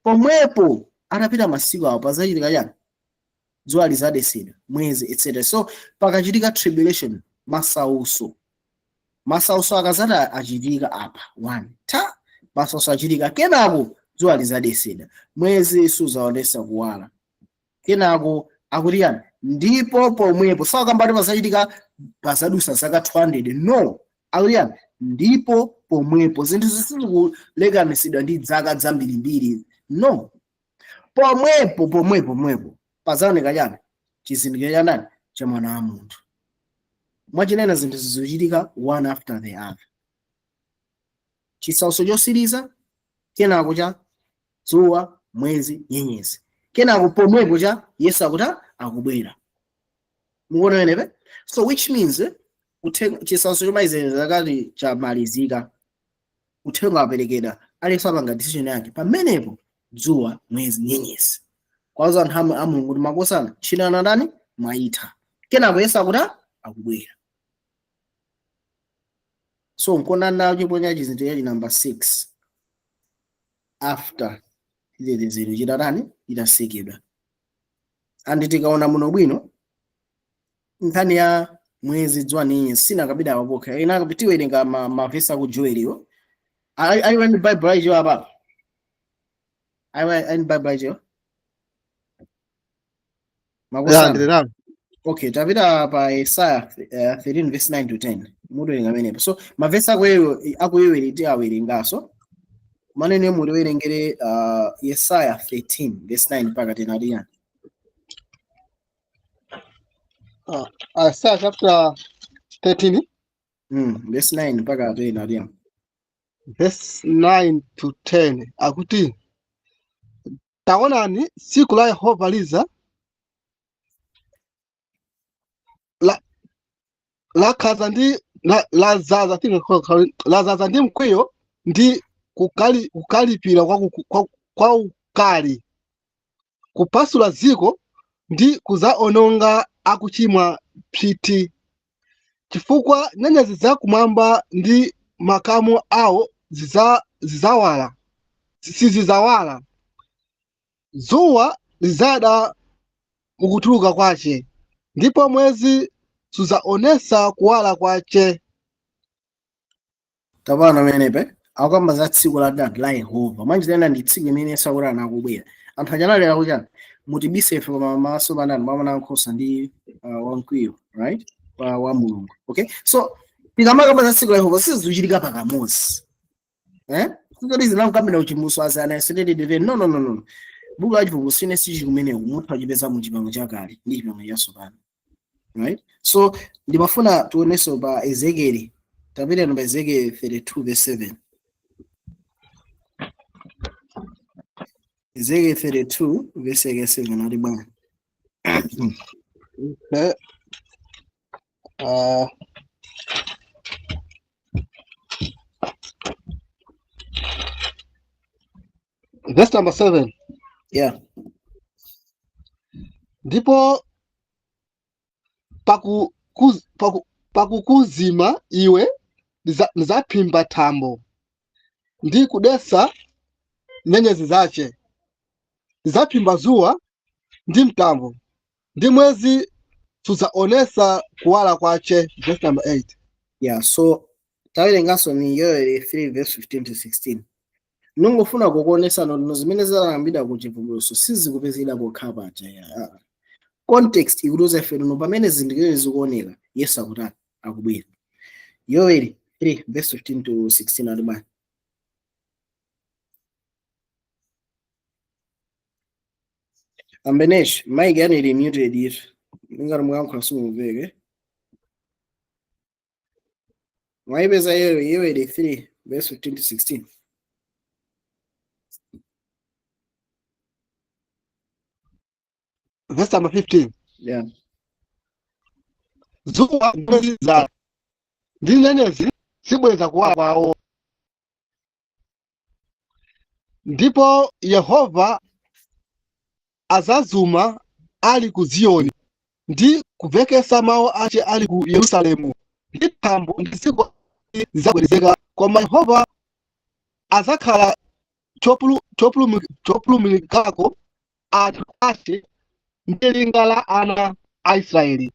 pomwepo atapita masiku awo pazachitika chani? Dzuwa lizadetsedwa, mwezi, etc. So pakachitika tribulation, masauso, masauso akazati achitika apa, one ta masauso achitika, kenako dzuwa lizadetsedwa, mwezi suzaonesa kuwala. Kenako akuti yani? Ndipo pomwepo, sakambati pazachitika pazadusa zaka 200, no. Akuti yani? Ndipo pomwepo. Zinthu zisizikulekanitsidwa ndi zaka zambirimbiri, no. Pomwepo, pomwepo, pomwepo pazaoneka chani? Chizindikiro cha ndani? Cha Mwana wa Munthu. Mwachinena, zinthu zizochitika one after the other: chisauso chosiriza, kenako cha dzuwa, mwezi, nyenyezi, kenako pomwepo cha Yesu akuti akubwera. Mukuona penepe? So which means Uthenga chisautso chomaliza zakati chamalizika, uthenga waperekedwa, aliyense apanga decision yake. Pamenepo dzuwa, mwezi, nyenyezi kwaza anthu a Mulungu kuti makosana tchinana ndani mwayitha. Kenako Yesu akuti akubwera. So nkona nawo chiponya chizindikiro number 6 after chitetezero chitatani chitasekedwa. And tikaona muno bwino nkhani ya mwezi, dzuwa, nyenyezi sinakabida pokha ina tiwerenga mavesi aku Joeliwo. Ayiwa ndi Bible aicho apa, ayiwa ndi Bible aicho. Ya. Makosana. Ndilirano. Okay, tapita pa Isaiah 13 verse 9 to 10. Mutowerenga amenepo. So mavesi akuiwiri tiawerengaso. Manene mutiwerengere Yesaya 13 verse 9 mpaka 10 ati yani. Isaiah chapter 13 Verse 9 mpaka 10 ati yani. Verse 9 to 10 akuti, taonani, tsiku la Yehova liza lakhaza ndi lazaza lazaza ndi mkwiyo ndi kukalipira kwa ukali, kupasula dziko ndi kuzaononga akuchimwa psiti, chifukwa nyenyezi zakumwamba ndi makamu awo zizawala sizizawala, dzuwa lizada mukutuluka kwace, ndipo mwezi suzaonesa kuwala kwace. Tapana amenepe akukamba za tsiku la dad la Yehova. Mwanjira ndi tsiku imene Yesu akuti anakubwera. Anthu achanalera kuchani mutibise ife pamaso pa ndani mwa nkhosa ndi wamkwiyo, right, wa Mulungu. Okay, so tikamakamba za tsiku la Yehova sizichitika pakamodzi, eh, sizoti zinamkambira uchimuso azana yesedededede. No, no, no, no. Buku la Chivumbulutso ine sichili kumeneko, muthu achipeza mu Chipangano Chakale ndi Chipangano Chatsopano, right? So ndimafuna tionenso pa Ezekieli. Tapita pa Ezekieli 32 verse 7. Ezekieli 32 verse 7 ali bwana. Okay. Verse number 7. Yeah. Ndipo pakukuzima iwe ndizaphimba thambo ndi kudetsa nyenyezi zace, ndizaphimba zuwa ndi mtambo, ndi mwezi sudzaonesa kuwala kwace. Verse number 8. Yeah, so tawerenganso ni Yoeli 3 verse 15 to 16. Nungofuna kukuonesa nono zimene zalambidwa ku Chivumbulutso sizikupezeka kokha paja ya. Context ikutiuza ife nono pamene zizindikiro zikuoneka Yesu akutani akubwera. Yoeli 3 verse 15 to 16 ali bwana. Ambenesh, mic yani ili muted itu. Ngati muyankhula simumveke. Mwaipeza Yoeli 3 verse 15 to 16. Verse number 15. Yeah. Zuwa mwezi za ndi nyenyezi sibweza kuwala kwawo, ndipo Yehova azazuma ali ku Ziyoni ndi kumvekesa mawu ace ali ku Yerusalemu, ndi thambo ndi dziko zidzagwedezeka, koma Yehova azakhala chopulumikako anthu ace ndi linga la ana a Israeli.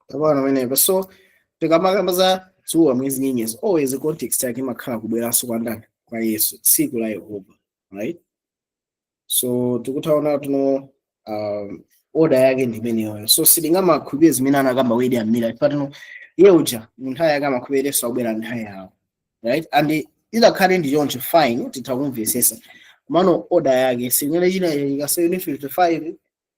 Tapana pamenepo. So tikamakamba za dzuwa, mwezi, nyenyezi, always context yake imakhala kubweranso kwa ndani, kwa Yesu, tsiku la Yehova, right? So tikuthaona tuno order yake ndi imeneyoyo. So sitingamakhulupirire zimene anakamba William Miller chifukwa tino iye uja mu nthawi yake amakhulupirira Yesu akubwera nthawi yawo, right? And idakhale ndi choncho, fine, titha kumvetsetsa. Komano order yake singene china chitika 1755,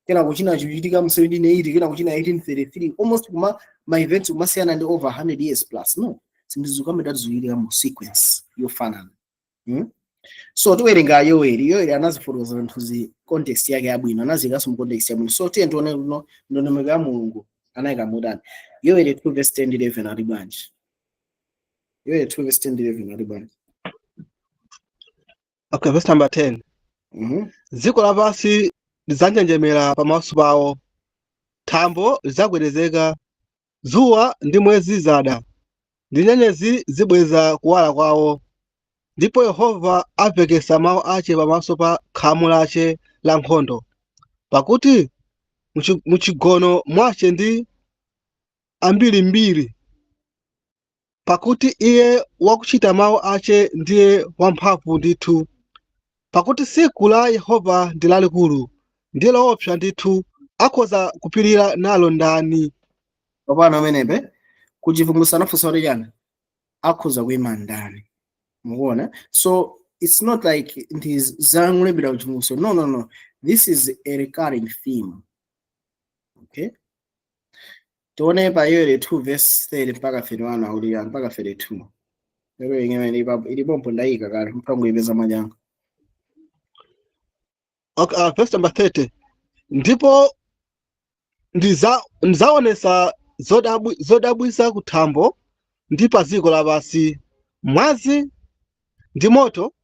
kena kuchina chichitika mu 1780, kena kuchina 1833, almost kuma ma events kumasiyana ndi over 100 years plus. No, zinthu zikameta zichitika mu sequence yofanana. So tiwerenga Yoeli. Yoeli anazifotokoza zinthu zi context yake yabwino, anaziyikanso mu context yabwino. So tiye tione kuno ndondomeko ya Mulungu anayika motani. Yoweli 2 verse 10 11 ali bwanji? Yoweli 2 verse 10 11 ali bwanji? Okay, verse number 10. Dziko lapansi lidzanjenjemera pamaso pawo, thambo lidzagwedezeka, dzuwa ndi mwezi zada, ndi nyenyezi zibweza kuwala kwawo. Ndipo Yehova amvekesa mawu ace pamaso pa khamu lace la nkhondo, pakuti muchigono mwace ndi ambirimbiri, pakuti iye wakuchita mawu ace ndiye wamphamvu ndithu. Pakuti tsiku la Yehova ndi lalikulu, ndi loopsa ndithu, akhoza kupirira nalo ndani? Popano amenepe kuchivumbulutso anafunsa kuti chani? Akhoza kuyima ndani? Mukuona? So it's not like ndi zangulembera kuchivumbulutso. No, no, no, this is a recurring theme. Okay, tione pa Yoeli 2 verse 30 mpaka 31 akuti yani? Mpaka 32. Lero ingene ilipompo ndayika kale, mpango mwajanga. Okay, verse number 30. Ndipo ndizaonesa zodabwisa kuthambo ndi pa dziko lapansi, mwazi ndi moto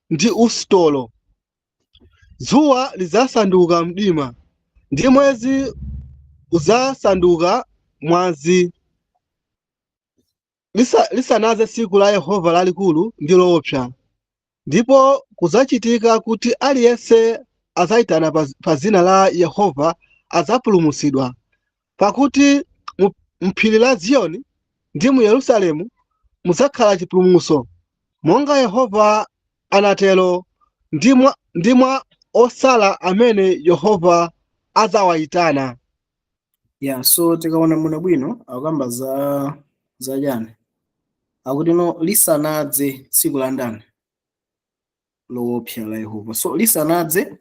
ndi usitolo. Dzuwa lidzasanduka mdima ndi mwezi udzasanduka mwazi, lisanaze tsiku la Yehova lalikulu ndi loopsa. Ndipo kudzachitika kuti aliyense adzayitana pa dzina la Yehova adzapulumutsidwa. Pakuti m'phiri la Ziyoni ndi mu Yerusalemu mudzakhala chipulumutso, monga Yehova anatero, ndi mwa osala amene Yehova adzawayitana. Yeah, so tikaona muno bwino akukamba za chani? Akuti no, lisanadze tsiku la ndani? Loopsa la Yehova. So lisanadze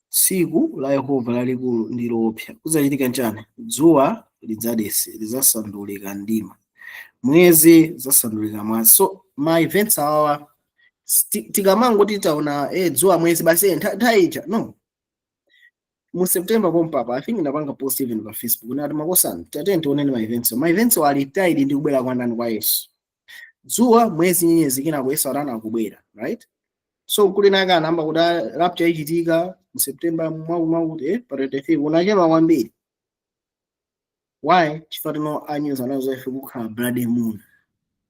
tsiku la Yehova lalikulu ndi loopsa, kudzachitika nchani? Dzuwa lidzadese, lidzasandulika mdima, mwezi zasandulika mwazi. So ma events awawa tikamangoti taona dzuwa, mwezi, basi, nthawi ija. No, mu September pompapa, I think ndapanga post even pa Facebook, nati makosana, tatene tionene ma events. Ma events ali tied ndi kubwera kwa ndani? Kwa Yesu. Dzuwa, mwezi, nyenyezi, kenako Yesu atana akubwera, right? So kuli naka anamba kuti rapture ichitika mu September mwakuti pa 23, unachema kwambiri. Why? Chifukwa tino a news anazo ife kukhala bloody moon,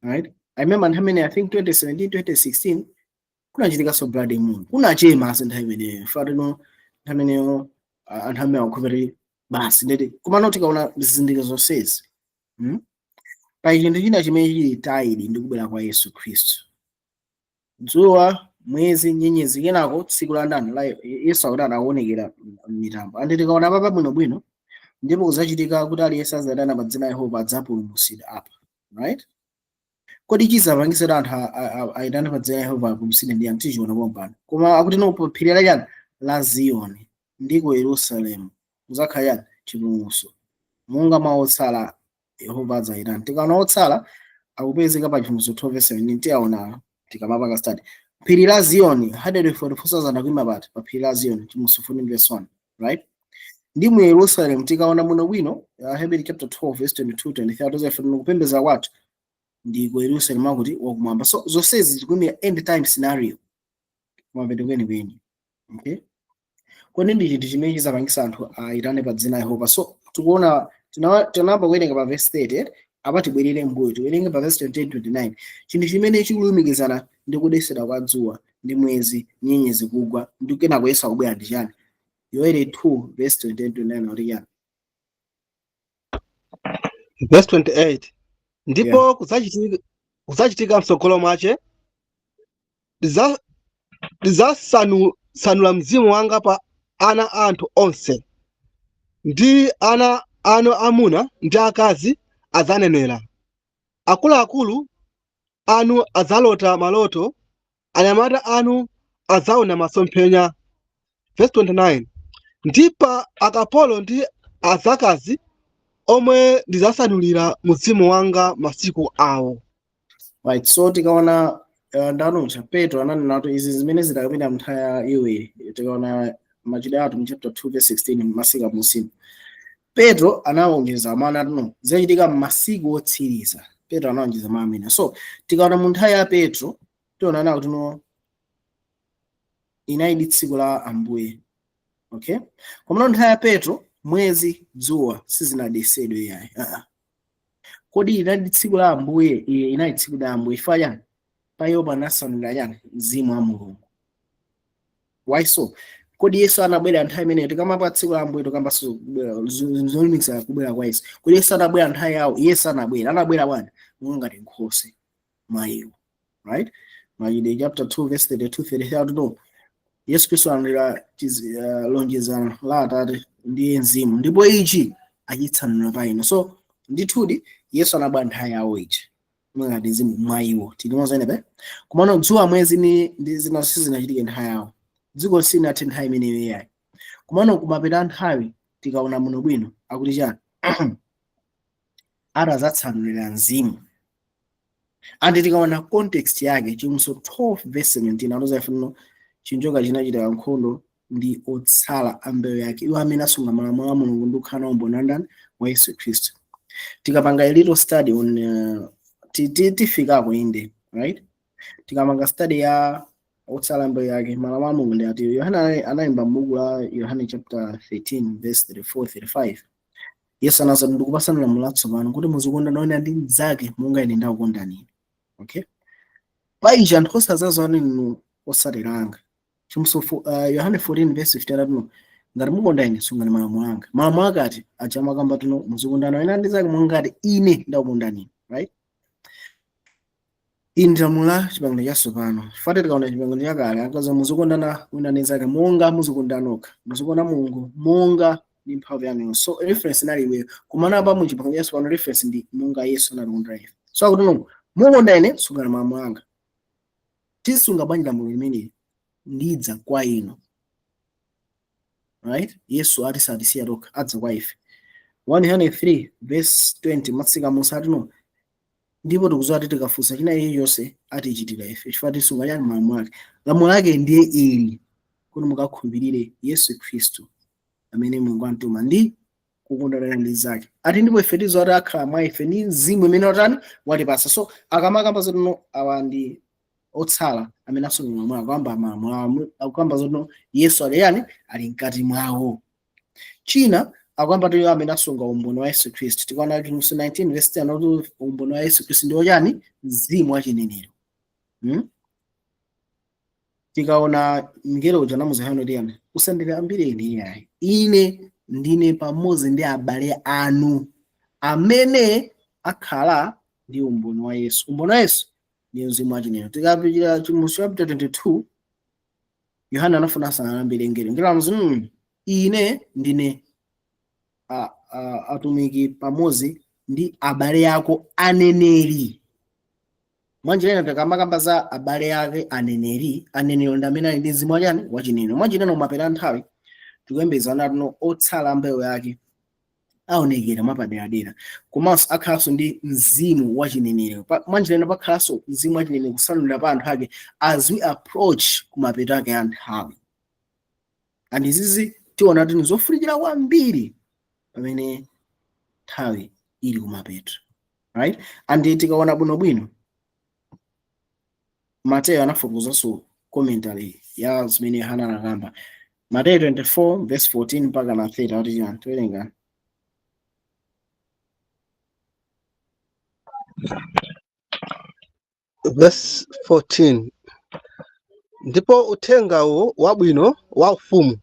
right? I remember nthawi imene, I think 2017, 2016, kunachitikanso bloody moon, kunachema ase nthawi imeneyo. Chifukwa tino nthawi imeneyo anthu amene akukhulupirira basi ndeti. Komano tikaona zizindikiro zonsezi, Pa chinthu china chimene chili tied ndi kubwera kwa Yesu Khristu, dzuwa, mwezi, nyenyezi, kenako tsiku la ndani? La Yesu. Akuti anaonekera m'mitambo. Andi tikaona papa bwinobwino, ndipo kuzachitika kuti aliyense adzayitana pa dzina la Yehova adzapulumutsidwa apa, right? Kodi chizapangisa kuti anthu ayitane pa dzina la Yehova apulumutsidwe ndi anthu? Tichiona pompano. Koma akuti no, pa phiri la chani? La Ziyoni ndi ku Yerusalemu muzakhala chani? Chipulumutso, monga mwa otsala Yehova adzayitana. Tikaona otsala akupezeka pa Chivumbulutso 12 verse 17, tiyaona tikamapanga study. Phiri la Ziyoni, 144,000 akuima pati? Pa phiri la Ziyoni, Chivumbulutso 14 verse 1, right? Ndi mu Yerusalemu. Tikaona muno bwino, Hebrew chapter 12 verse 22, 23, atoza kupembedza kwathu ndi ku Yerusalemu akuti wakumwamba. So zonsezi zikuyimira end time scenario kumapeto kwenikweni. Okay, kodi ndi chinthu chimene chizapangisa anthu ayitane pa dzina la Yehova? So tikuona tinayamba kuwerenga pa verse 30. Apa tibwerere mbuyo, tiwerenge pa verse 28, 29. Chinthu chimene chikulumikizana ndi kudetsedwa kwa dzuwa ndi mwezi, nyenyezi kugwa, ndi kenako Yesu akubwera ndi chani? Yoeli 2 verse 28, 29 kuti chani? Verse 28. Ndipo kudzachitika mtsogolo mwache, ndidzasanula mzimu wanga pa ana a anthu onse, ndi ana anu amuna ndi akazi adzanenera, akuluakulu anu adzalota maloto, anyamata anu adzaona masomphenya. Verse 29. Ndi pa akapolo ndi adzakazi omwe ndidzasanulira mzimu wanga masiku awo. Right, so tikaona ndanucha Petro ananena kuti izi zimene zidakapita mnthawi ya Yoweli. Tikaona Machitidwe Atumwi chapter 2 verse 16, masika musimu, Petro ananena kuti izi zidakapita nthawi ya Yoweli. Petro anawonjeza mawu ati zizachitika m'masiku otsiriza. Petro anawonjeza mawu amene. So tikaona mu nthawi ya Petro, tiona nawo tino inali tsiku la Ambuye, okay? Koma nthawi ya Petro mwezi, dzuwa sizinadesedwe yayi. Kodi inali tsiku la Ambuye? Iye inali tsiku la Ambuye chifukwa chani? Payo panasanulira chani? Mzimu wa Mulungu. Why so? Kodi Yesu anabwera nthawi imeneyo? Tikamapa tsiku la Ambuye, tikambanso zolimbikitsa kubwera kwa Yesu. Kodi Yesu anabwera nthawi yawo? Yesu anabwera, anabwera bwanji? Monga ngati nkhoswe mwa iwo, right? Machitidwe chapter 2 verse 32 33 no, Yesu Khristu analandira lonjezano la Atate ndiye Mzimu, ndipo ichi achitsanulira pa inu. So ndithudi Yesu anabwera nthawi yawo ichi ngati mzimu mwa iwo. Tilimozenepe. Komano dzuwa, mwezi ndi zina sizinachitike nthawi yawo, dziko silinathe nthawi imeneyo yayi. Komano kumapeta nthawi, tikaona muno bwino, akuti chani? Atazatsanulira Mzimu. And tikaona context yake, Chivumbulutso 12 verse 17 aloza ifuno chinjoka chinachita nkhondo ndi otsala a mbewu yake, iwo amene asunga malamulo a Mulungu ndi kukhala nawo umboni ndani? Wa Yesu Khristu. Tikapanga a little study on tifikako inde, right? Tikamanga study ya otsala mbewu yake, malamulo a Mulungu ndi ati? Yohane analemba m'buku la Yohane chapter 13 verse 34 35, Yesu anazati, "Ndikupasani lamulo latsopano, kuti muzikondana wina ndi mnzake monga ine ndakukondani inu." Okay, paija anthu osazazo inu otsatira anga. Chivumbulutso Yohane 14 verse 15 atuno, "Ngati mukonda ine, sungani malamulo anga." Malamulo akati aja makamba tuno muzikondana wina ndi zake monga ngati ine ndakukondani inu, right? Iyi ndi lamulo la chipangano chatsopano. Fate tikaona chipangano chakale, akaza muzikondana wina ndi zake monga muzikondana nokha, muzikonda Mulungu monga ndi mphamvu yanu. So reference inali iweyo. Kumana apa mu chipangano chatsopano, reference ndi monga Yesu anatikonda ife. So akuti no, mukonda ine, sungani malamulo anga. Tisunga bwanji lamulo limeneli? Ndidza kwa inu, right? Yesu ati satisiya tokha, adza kwa ife. 1 Yohane 3 verse 20 matsika musa ati no, ndipo tikudziwa kuti tikafunsa china chilichonse, atichitira ife, chifukwa tisunga chani? Malamulo ake. Lamulo lake ndiye ili, kuti mukakhulupirire Yesu Khristu amene Mulungu amtuma, ndi kukondana ndi zake. Ati ndipo ife tidziwa kuti akhala mwa ife ndi mzimu imene watani? Watipasa. So akamakamba zotino awa ndi otsala amene asunga malamulo, akuyamba malamulo, akuyamba zotino Yesu ali yani? Ali mkati mwawo. China akuyamba tiyo amene asunga umboni wa Yesu Khristu. Tikaona Chivumbulutso 19 verse 10 kuti umboni wa Yesu Khristu ndiwo chani? Mzimu wachinenero, Tikaona mngelo uja anamuza Yohane kuti yani, "Usandilambire ine iyayi, ine ndine pamodzi ndi abale anu amene akhala ndi umboni wa Yesu." Umboni wa Yesu ndi mzimu wachinenero. Tikapitira Chivumbulutso chapter 22, Yohane anafuna asanalambire ngelo. Ngelo amuzi, ine ndine atumiki pamodzi ndi abale ako aneneri." Mwanjira ina, tikamakamba za abale ake aneneri, aneneri ndi amene ali ndi mzimu wachani? Wachinenero. Mwanjira ina, umapera nthawi tikuyembezana tuno otsala mbewu yake aonekera mwapaderadera, komanso akhalanso ndi mzimu wachinenero. Mwanjira ina, pakhalanso mzimu wachinenero kusanulira pa anthu ake as we approach kumapeto ake a nthawi. And izizi tiona kuti nizofunikira kwambiri pamene nthawi ili kumapeto, right? And tikaona bwinobwino, Mateyo anafotokozanso commentary ya zimene Yohana anakamba. Mateyo 24 verse 14 mpaka na 30 akuti chani? Tiwerenga. Verse 14: Ndipo uthengawu wabwino wa ufumu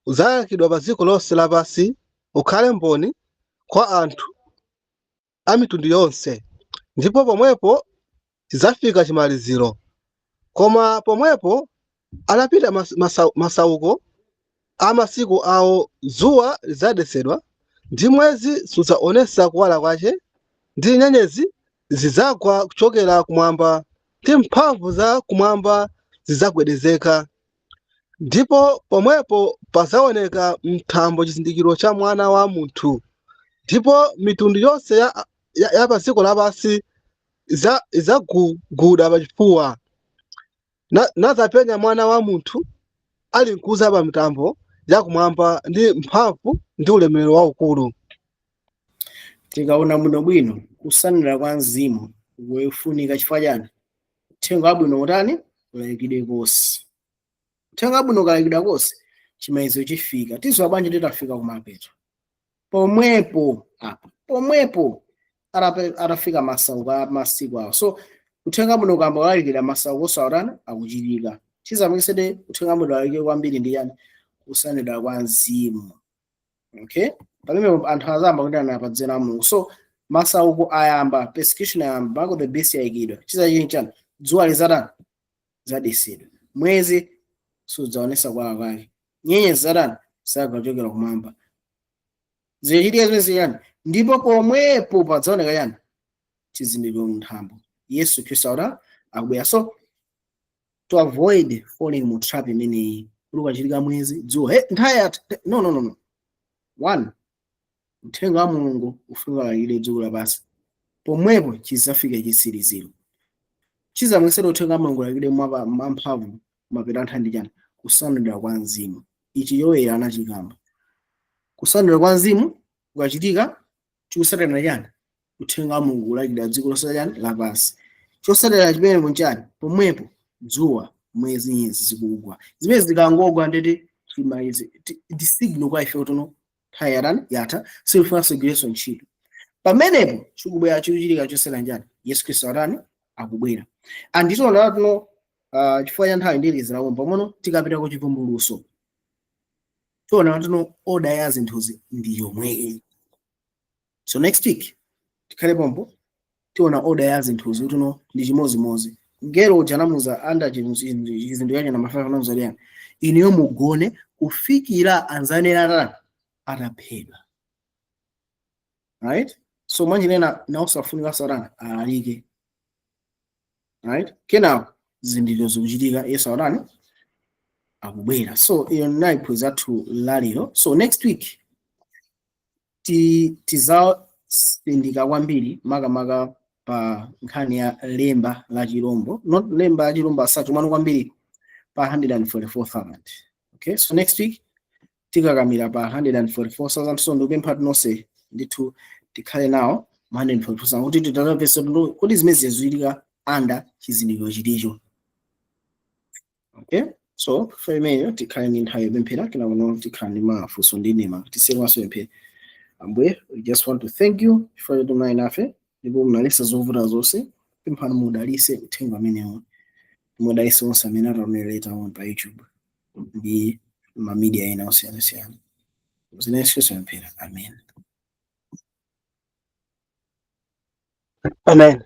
udzalalikidwa pa dziko lonse lapansi, ukhale mboni kwa anthu a mitundu yonse, ndipo pomwepo chidzafika chimaliziro. Koma pomwepo atapita masauko a masiku awo, dzuwa lidzadetsedwa, ndi mwezi sudzaonetsa kuwala kwache, ndi nyenyezi zidzagwa kuchokera kumwamba, ndi mphamvu za kumwamba zidzagwedezeka. Ndipo pomwepo padzaoneka m'thambo chizindikiro cha Mwana wa Munthu, ndipo mitundu yonse ya pa dziko lapansi idzaguguda pachifuwa, nadzapenya Mwana wa Munthu ali mkudza pa mitambo yakumwamba ndi mphamvu ndi ulemerero waukulu. Tikaona bwino bwino, kusanulira kwa mzimu wefunika chifukwa chani? Uthenga wabwino utani? Ulalikidwe konse. Uthenga wabwino ukalalikidwa konse, chimalizo chifika. Tiziwa bwanji titafika kumapeto? Pomwepo apa, pomwepo atafika masauko a masiku awo. So uthenga wabwino ukamba kulalikira, masauko osawatani akuchitika. Chizamikisede uthenga wabwino ulalikire kwambiri ndi yani? Kusanulira kwa mzimu. Okay, pamene anthu azamba kuti anapadzera a Mulungu. So masauko ayamba, persecution ayamba, mark of the beast yayikidwa. Chizachichi chani? Dzuwa lizatani? Zadesedwa. Mwezi sudzaonesa kuwala kwake. Nyenyezi zatani? Zagwa kuchokera kumwamba. Zichitika zimene ziyani? Ndipo pomwepo padzaoneka chani? Chizindikiro mthambo, Yesu Khristu akuti akubwera. So to avoid falling mu trap imeneyi kuti ukachitika mwezi, dzuwa, hey, nthawi yatha. No, no, no, no. One, uthenga wa Mulungu ufunika ulalikire dziko lapansi, pomwepo chizafika chitsiriziro. Chizamwesera uthenga wa Mulungu ulalikire mwamphamvu mapeto anthu ndi chani? Kusanulira kwa mzimu. Ichi Yoeli anachikamba. Kusanulira kwa mzimu kukachitika, chikusatira chani? Uthenga wa Mulungu ulalikira dziko lonse chani? Lapansi. Chosatira chimene munchani? Pomwepo dzuwa, mwezi, nyenyezi zikugwa. Zimene zikangogwa, ndeti chimalizi ndi signal kwa ife kuti no, nthawi yatani? Yatha. Silifunanso igwirenso ntchito. Pamenepo chikubwera, chikuchitika chosera njani? Yesu Khristu atani? Akubwera. Anditiona tuno, chifukwa cha nthawi ndilizirawo pang'ono. Tikapita ku Chivumbuluso, tiona tuno order ya zinthuzi ndi yomweyi. So next week tikhale pompo, tiona order ya zinthuzi kuti no, ndi chimozimozi. Mngelo uja anamuza anda chizindikiro chake namba 5, anamuza yani? Inuyo mugone kufikira anzanena atani? Ataphedwa, right? So mwanjinena nawonso afunika satana alalike, right? Kenako zizindikiro zikuchitika, Yesu atani? Akubwera. So iyo nayi phunziro athu lalero. So next week tizasindika kwambiri makamaka pa nkhani ya lemba la chirombo, not lemba la chirombo asati mano kwambiri pa 144,000. Okay, so next week tikakamira pa 144,000. So ndikupempha tonse ndithu tikhale nawo mu 144,000 kuti titamvese kuti zimene zizichitika under chizindikiro chilicho. Okay, so for imeneyo tikhale ndi nthawi yopemphera, kena kuno tikhala ndi mafunso ndi nema. Tisiye maso pemphera. Ambuye, we just want to thank you chifukwa choti munali nafe ndipo munalisa zovuta zonse. Pemphani mudalise uthenga amenewo, mudalise onse amene ataonera later on pa YouTube ndi ma media ena osiyanasiyana. Zina Yesu Khristu pemphera, amen. Amen.